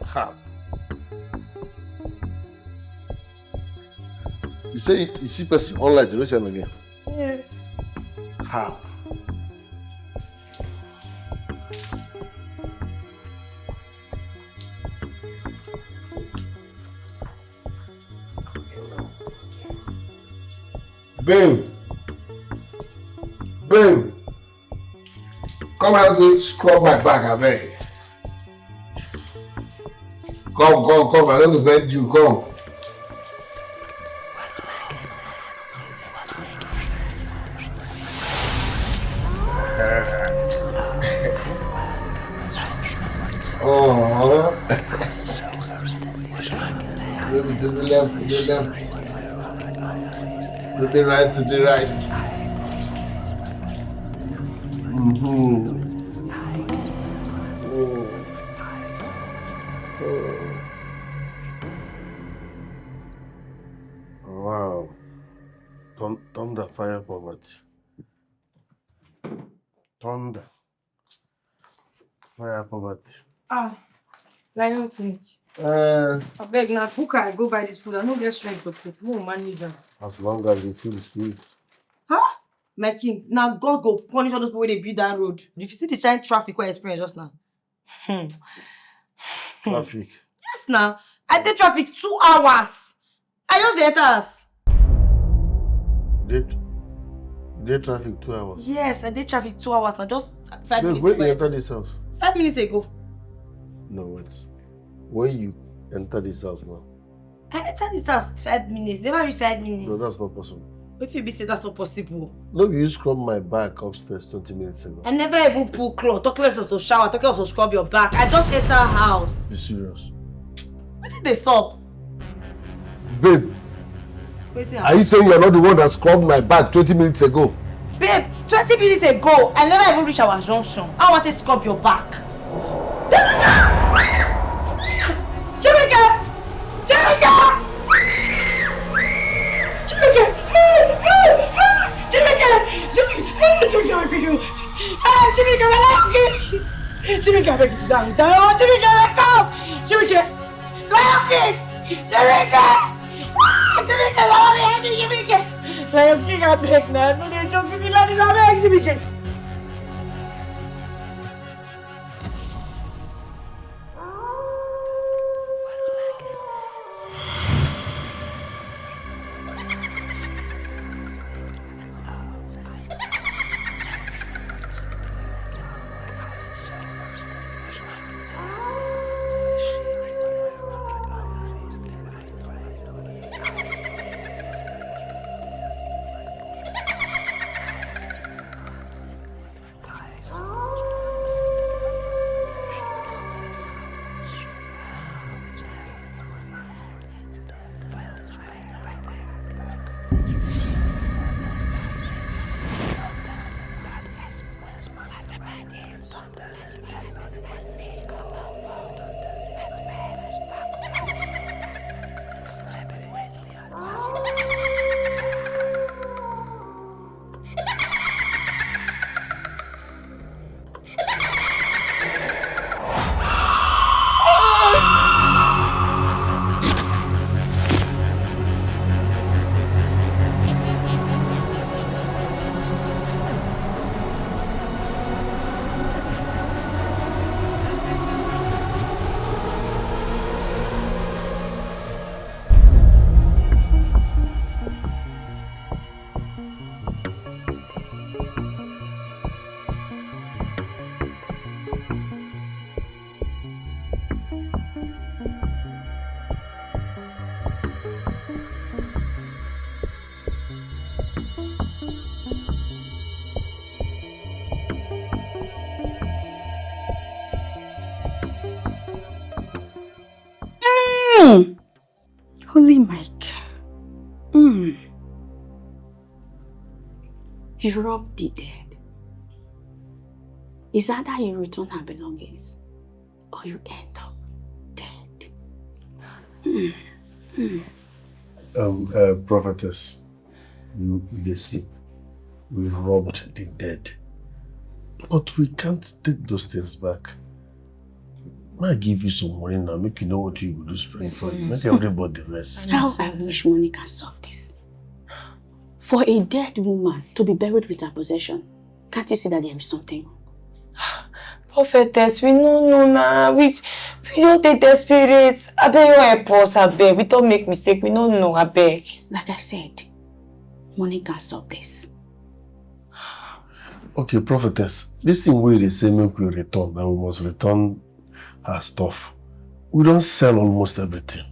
Ha. You say you see person online, you no see am again? Yes. How? Babe. Babe. Come help me scrub my back, abeg. Come, come, come, I don't bend you, come. Oh, baby, to the left, to the left. To the right, to the right. Mm-hmm. Oh. Oh. Wow. Thun- Thunder, fire, poverty. Thunder. Fire, poverty. Ah. Lion King. Uh, Abeg, na cook I go buy this food. I no get strength to cook. No manage am. As long as you feel sweet. Huh? My king, na God go punish all those people wey dey build that road. If you see the kind traffic wey I experience just now. Hmm. Traffic. Yes na. I dey traffic two hours. I just dey enter house. Dey, dey traffic two hours. Yes, I dey traffic two hours na. Just five Wait, minutes when you ago. Enter this house? Five minutes ago. No, wait. When you enter this house now? I enter this house five minutes. Never reach five minutes. No, that's not possible. Wetin you be say that's not possible? No, you scrub my back upstairs twenty minutes ago. I never even pull cloth. Talk less of to shower. Talk less of scrub your back. I just enter house. Be serious. Wetin dey sup? Babe. Wetin Are you saying you're not the one that scrubbed my back twenty minutes ago? Babe, twenty minutes ago, I never even reach our junction. I want to scrub your back. Chibike! Chibike! Chibike! Chibike! Chibike! Chibike! Chibike! Chibike! Chibike! Chibike! Chibike! Chibike! Lion King! Chibike! Ah, Chibike, Lion King, Chibike! Lion King, abeg na, no dey joke with me like this, abeg, Chibike! Mm. Holy Mike. Mm. You robbed the dead. Is either you return her belongings or you end up dead. Mm. Mm. Um, uh, prophetess, you, you dey see, we robbed the dead. But we can't take those things back. May I give you some money now, make you know what you go do spray for you. Make everybody rest. How I wish money can solve this. For a dead woman to be buried with her possession, can't you see that there is something wrong? Prophetess, we no know na. We, we don dey desperate. Abeg, you help us, abeg. We don make mistake. We no know, abeg. Like I said, money can solve this. Okay, prophetess, this thing wey dey say make we return, that we must return her stuff. We don sell almost everything.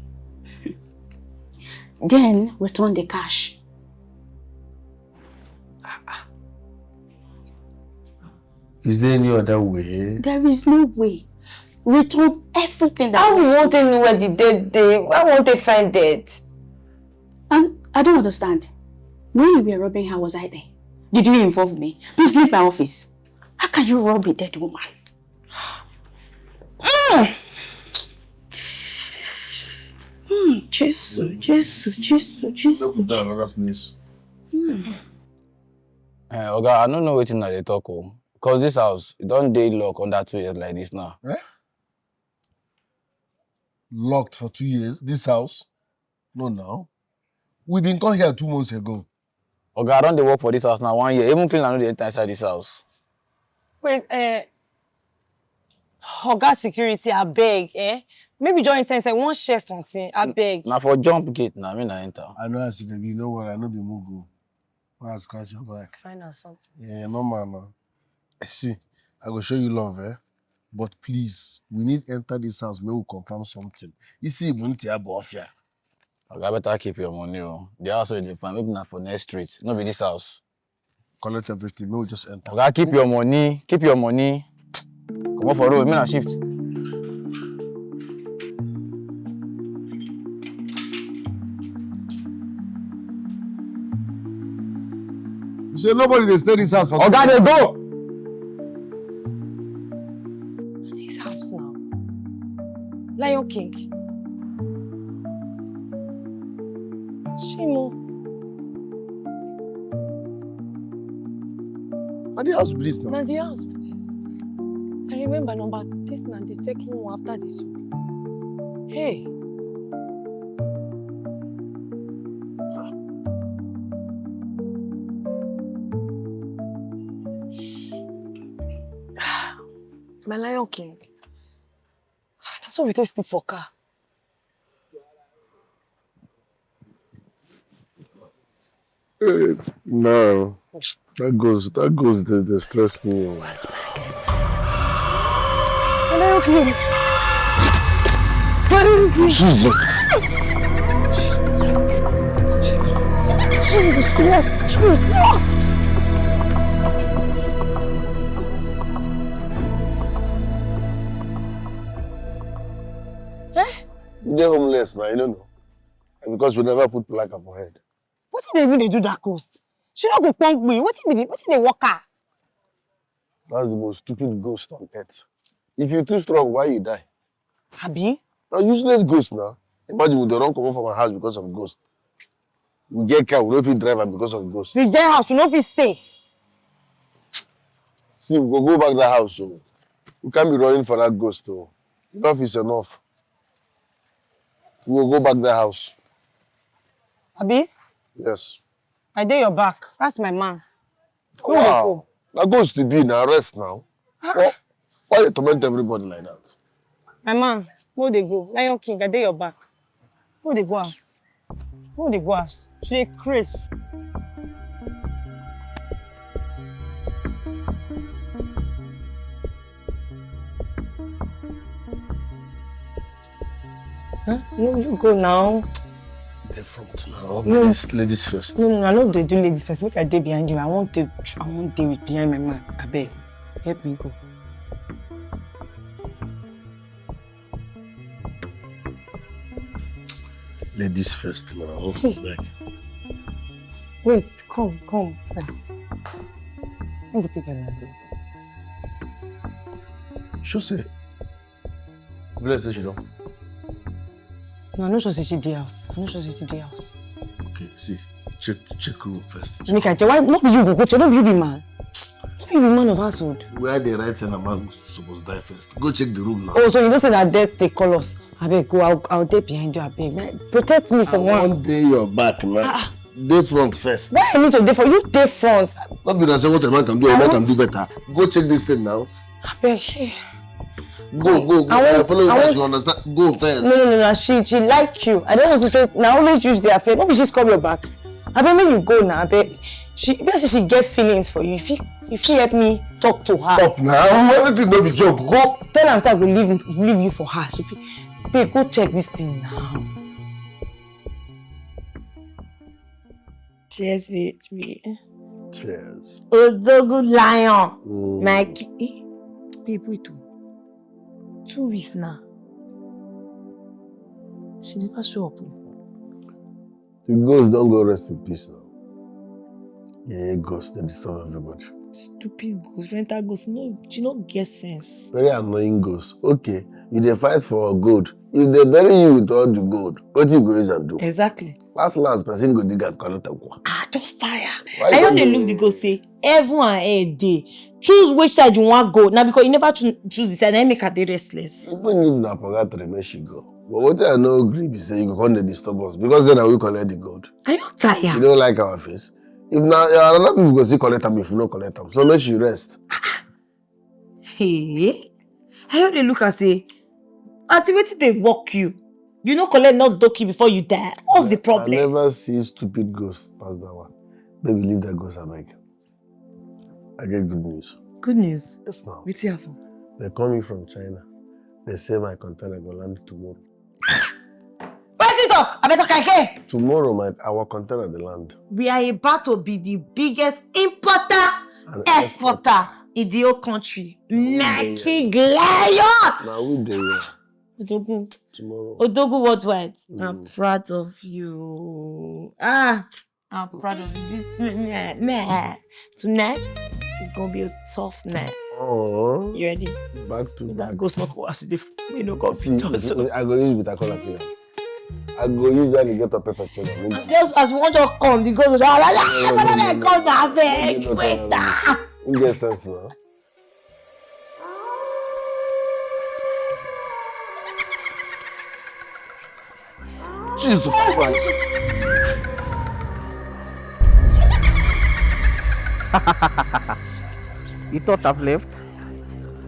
Then return the cash. Is there any other way? There is no way. Return everything that How we wan take know where the dead dey? How we wan take find dead? And I don't understand. When you were robbing her, was I there? Did you involve me? Please leave my office. How can you rob a dead woman? Mm. Mm, Jesus, Jesus, Jesus, Jesus. Make we go another place. Mm. Eh, Oga, I no know wetin I dey talk o. Because this house, e don dey lock under two years like this now. Eh? locked for two years, this house? No, now. We been come here two months ago. Oga, I don dey work for this house now one year. Even cleaner no dey enter inside this house. Wait, eh, Oga security, abeg, eh? Maybe join ten say wan share something, abeg. Na for jump gate na me na enter. I know as e dey be, no worry, I no be mugu. Wan scratch your back. Find out something. Yeah, normal na. See, I go show you love, eh? But please, we need enter this house make we confirm something. You see, Ibunti Abofia. Oga, better keep your money o. The house wey you dey find, maybe na for next street, no be this house. Collect everything, make we just enter. Oga, keep your money, keep your money. Comot for road, make na shift. You say nobody dey stay this house for Oga, dey go! This house now. Lion King. Shimo. Na the house be this now. Na the house be this. I remember number this na the second one after this one. Hey. My Lion King. Na so we take sleep for car. Hey, no. That goes, that goes, they, they stress me. Oh. Am I okay? Jesus. Jesus Christ. Jesus. Eh? You dey homeless now, you don't know. Because we never put placard for head. Wetin dey even dey do that ghost? She no go punk me. Wetin be the, wetin dey work her? That's the most stupid ghost on earth. If you too strong, why you die? Abi? Na useless ghost now. Imagine we dey run comot from our house because of ghost. We get car, we no fit drive am because of ghost. We get house, we no fit stay. See, we go go back that house o. We can't be running for that ghost o. Enough is enough. We go go back that house. Abi? Yes. I dey your back. That's my man. Who dey go? Na ghost to be na rest now. Why, why you torment everybody like that? My man, who dey go? Lion King, I dey your back. Who dey go house? Who dey go house? She dey craze. Huh? No, you go now. The front now. No. Ladies, ladies first. No, no, no, I no dey do ladies first. Make I dey behind you. I wan dey, I wan dey with behind my man. Abeg, help me go. Ladies first now. Hey. Abeg. Wait, come, come first. Let me take your line. Sure say. Bless say she don. No, I no sure say she dey house. I no sure say she dey house. Okay, see, check, check room first. Make I check. Why? No be you go go check. No be you be man. No be you be man of household. Where the right side of man suppose die first. Go check the room now. Oh, so you know say na death dey call us. Abeg go. I'll, I'll dey behind you. Abeg, man, protect me for one. I wan dey your back now. Ah. Dey front first. Why I need to dey front? You dey front. No be na say what a man can do, a man can do better. Go check this thing now. Abeg, she. Go, go, go. I want, follow you, you understand? Go first. No, no, no, no. She, she like you. I don't want to say, now always use their friend. Maybe she's come your back. Abeg, make you go now, abeg. She, because she get feelings for you. If you, if you help me talk to her. Stop now. Everything no be joke. Go. Tell am say I go leave, leave you for her. She fit, babe, go check this thing now. Cheers, baby. Cheers. Odogu lion. Mm. My ki-, eh? Babe, wait o. Two weeks now. She never show up o. The ghost don go rest in peace now. Yeah, ghost dey disturb everybody. Stupid ghost, rental ghost. No, she no get sense. Very annoying ghost. Okay, you dey fight for gold. If they bury you with all the gold, wetin you go use am do? Exactly. Last last, person go dig am collect am kwa. Ah, just tire. Why you I don dey dey look the ghost say heaven and hell dey. Choose which side you wan go. Na because you never choo-, choose the side, na im make I dey restless. Even if na purgatory, make she go. But wetin I no gree be say you go come dey disturb us because say na we collect the gold. Are you tired? You don't like our face. If na another people go still collect am if we no collect am. So make she rest. Hey, I hear they look and say, Auntie, wetin dey work you? You no collect, not doki before you die. What's the problem? I never see stupid ghost pass that one. Baby, leave that ghost, abeg. I get good news. Good news? Yes, now. Wetin happen? They call me from China. They say my container go land tomorrow. Wetin talk? I better can hear. Tomorrow, my our container dey land. We are about to be the biggest importer, and exporter in the whole country. Naked lion. Now we dey here. Odogu. Tomorrow. Odogu worldwide. I'm proud of you. Ah, I'm proud of you. This meh, meh, meh. Tonight is gonna be a tough night. Oh. You ready? Back to back. That ghost not go as if we no go. See, I go use bitter kola kill am. I go use alligator pepper kill am. As just as we want to come, the ghost will just like, "Ah, come now, beg, wait." You get sense now. Jesus Christ. You thought I've left?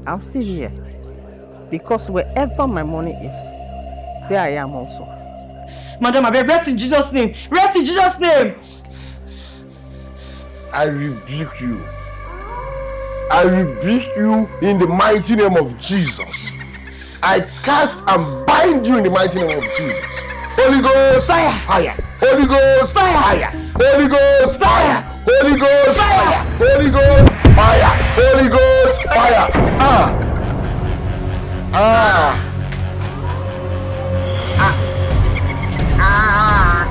I'm still here. Because wherever my money is, there I am also. Madam, I beg, rest in Jesus' name. Rest in Jesus' name. I rebuke you. I rebuke you in the mighty name of Jesus. I cast and bind you in the mighty name of Jesus. Holy Ghost, fire, fire. Holy Ghost, fire, fire. Holy Ghost, fire. Holy Ghost, fire. Holy Ghost, fire. Holy Ghost, fire. Ah. Ah. Ah. Ah.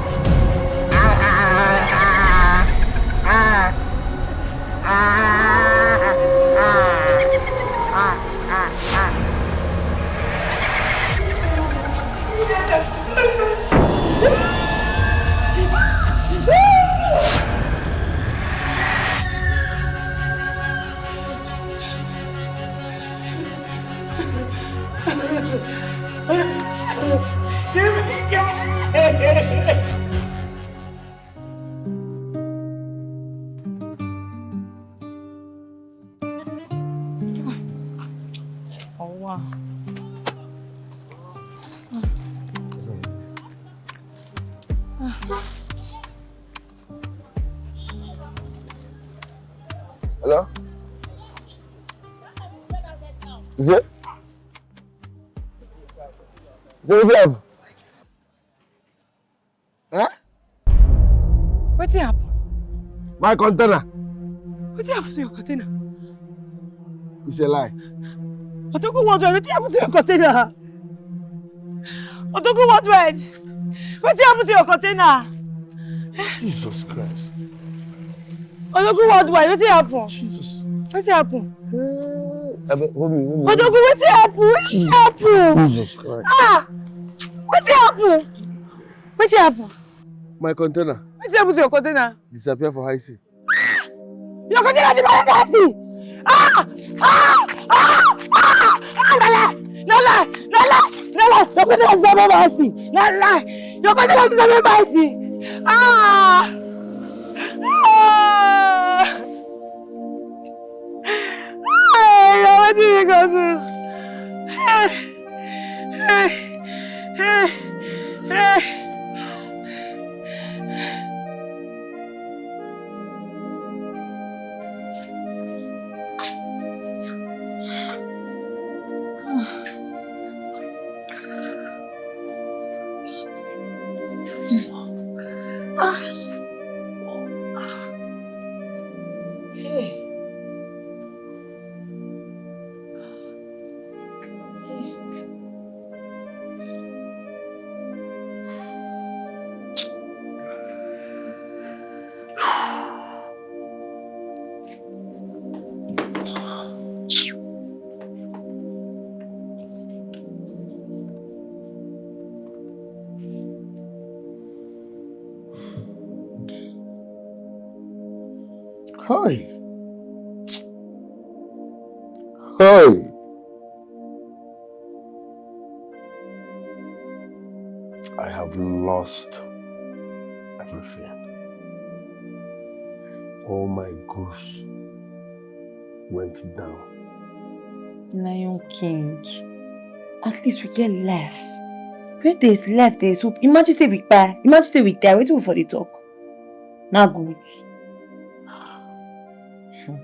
Hello? Is it? Is it? Eh? Wetin happen? My container. Wetin happen to your container? It's a lie. Odogu Worldwide, wetin happen to your container? Odogu Worldwide, wetin happen to your container? Jesus Christ. Odogu Worldwide, wetin happen? Jesus. Wetin happen? Eh, abeg, hold me, hold me. Odogu, wetin happen? Wetin happen? Jesus Christ. Ah! Wetin happen? Wetin happen? My container. Wetin happen to your container? Disappear for high sea. Your container disappear for high sea. Ah! Ah! Ah! Ah! Ah! No lie! No lie! No lie! No lie! Your container disappear for high sea. No lie! Your container disappear for high sea. Ah! Ah! Hey, wetin we go do? Hey! Hey! Hey! Hey! Hi. Hi. I've lost everything. All my goods went down. Lion King. At least we get life. Where there's life, there's hope. Imagine say we kpai. Imagine say we die. Wetin we for dey talk? Na good. Hmm.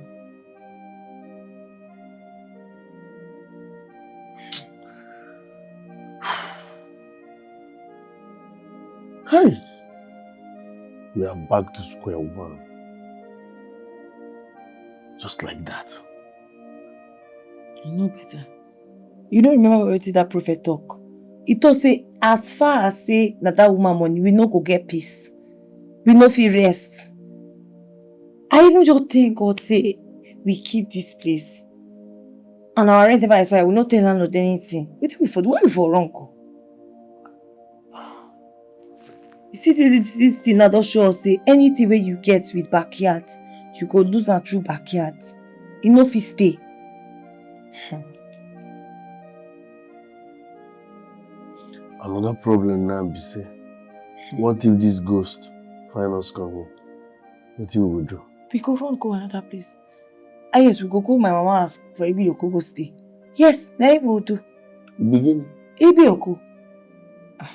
Hey! We are back to square one. Just like that. You know better. You no remember wetin that prophet talk? He talk say as far as say na that woman money, we no go get peace. We no fit rest. I even just thank God say we keep this place. And our rent never expire, we no tell landlord anything. Wetin we for do? Where we for run go? You see, this, this, this thing now don show us say anything wey you get with backyard, you go lose am through backyard. E no fit stay. Another problem now be say, what if this ghost find us come here? Wetin we go do? We go run go another place. Ah yes, we go go my mama house for Ibioko go stay. Yes, na im we go do. Begin. Ibioko. Ah.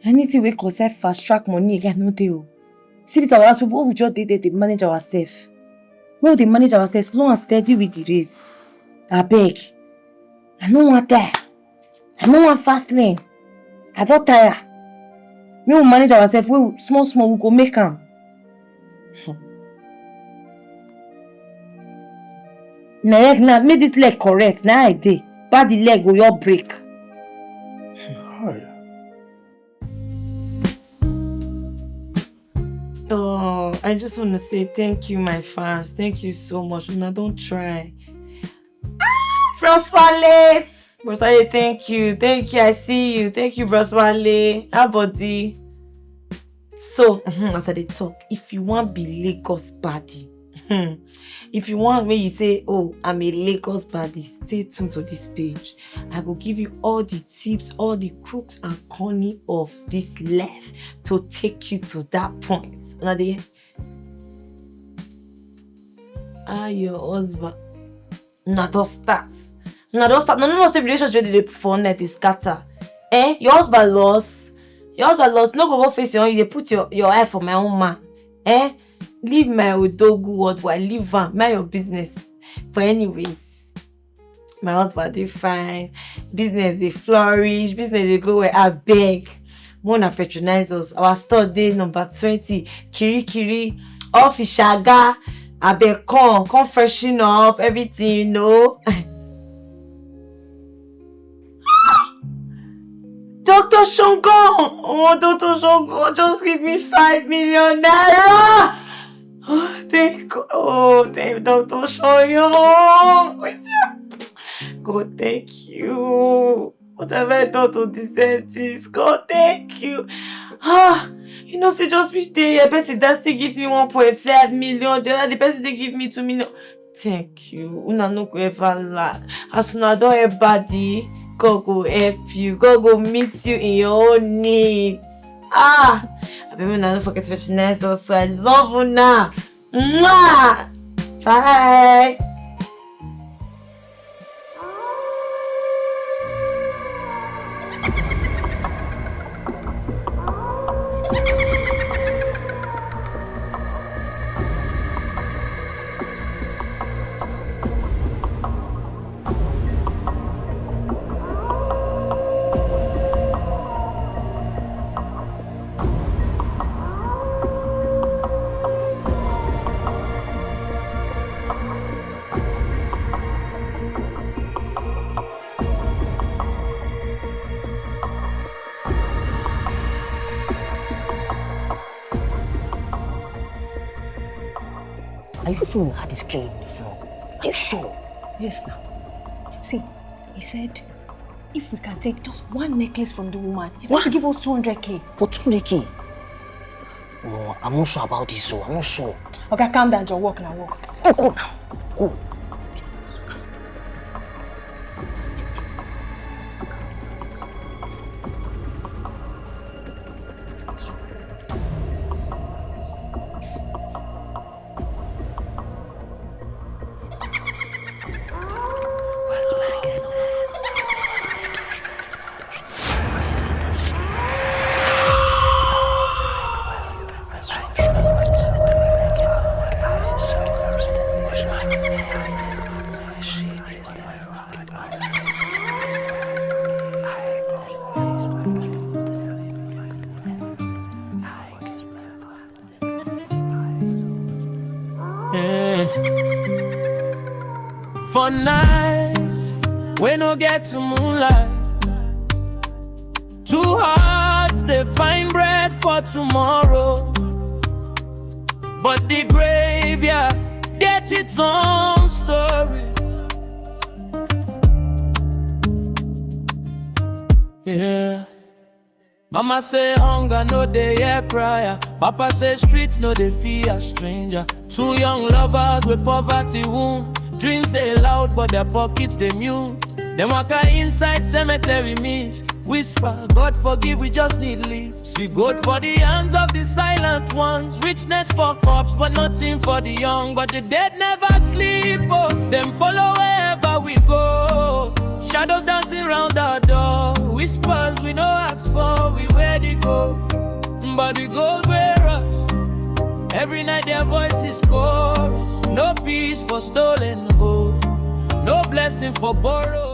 Anything wey concern fast track money again no dey o. See this our house, people we just dey there dey manage ourselves. Make we dey manage ourselves, slow and steady with the race. Abeg, I no wan tire. I no wan fast lane. I don tire. Make we manage ourselves, wey we- small small we go make am. Na leg now, make this leg correct. Now I dey. But the leg go your break. Hi. Oh, I just want to say thank you, my fans. Thank you so much. Una don try. Ah, Bros Wale! Bros Wale, thank you. Thank you. I see you. Thank you, Bros Wale. How body? So, mhm, as I dey talk, if you wan be Lagos baddie, hmm, if you want make you say, "Oh, I'm a Lagos baddie," stay tuned to this page. I go give you all the tips, all the crooks and cunning of this life to take you to that point. Una dey hear? Ah, your husband. Una don start. Una don start. Una no know say relationship wey dey dey for net dey scatter. Eh? Your husband lost. Your husband lost. No go go face your own. You dey put your, your eye for my own man. Eh? Leave my Odogwu worldwide. Leave am. Mind your business. But anyways, my husband dey fine. Business dey flourish. Business dey go well. Abeg. Make una patronize us. Our store dey number twenty, Kirikiri, off Ishaga. Abeg come, come freshen up, everything, you know. Doctor Shongon! Oh, Doctor Shongon, just give me five million naira! Oh, thank God. Oh, thank Doctor Shongon. God, thank you. What have I done to deserve this? God, thank you. Ah, you know, say just which day a person that still give me one point five million, the other the person still give me two million. Thank you. Una no go ever lack. As una don help baddie, God go help you. God go meet you in your own needs. Ah, abeg una no forget to patronize us. So I love una. Mwah! Bye. Are you sure you had this girl on the phone? Are you sure? Yes, now. See, he said if we can take just one necklace from the woman, he's going to give us two hundred K. For two hundred K? No, I'm not sure about this, so I'm not sure. Okay, calm down, Joe. Walk now, walk. Oh, go now. Go. Eh. For night, we no get to moonlight. Two hearts they find bread for tomorrow, but the graveyard get its own story. Yeah. Mama say hunger no dey hear prayer. Papa say streets no dey fear stranger. Two young lovers with poverty wound. Dreams they loud but their pockets they mute. Them waka inside cemetery mist. Whisper, God forgive, we just need leave. See gold for the hands of the silent ones. Richness for cops, but nothing for the young. But the dead never sleep. Oh, them follow wherever we go. Shadows dancing round our door. Whispers we no ask for, we where they go. But the gold wear us. Every night their voices chorus. No peace for stolen hope. No blessing for borrow.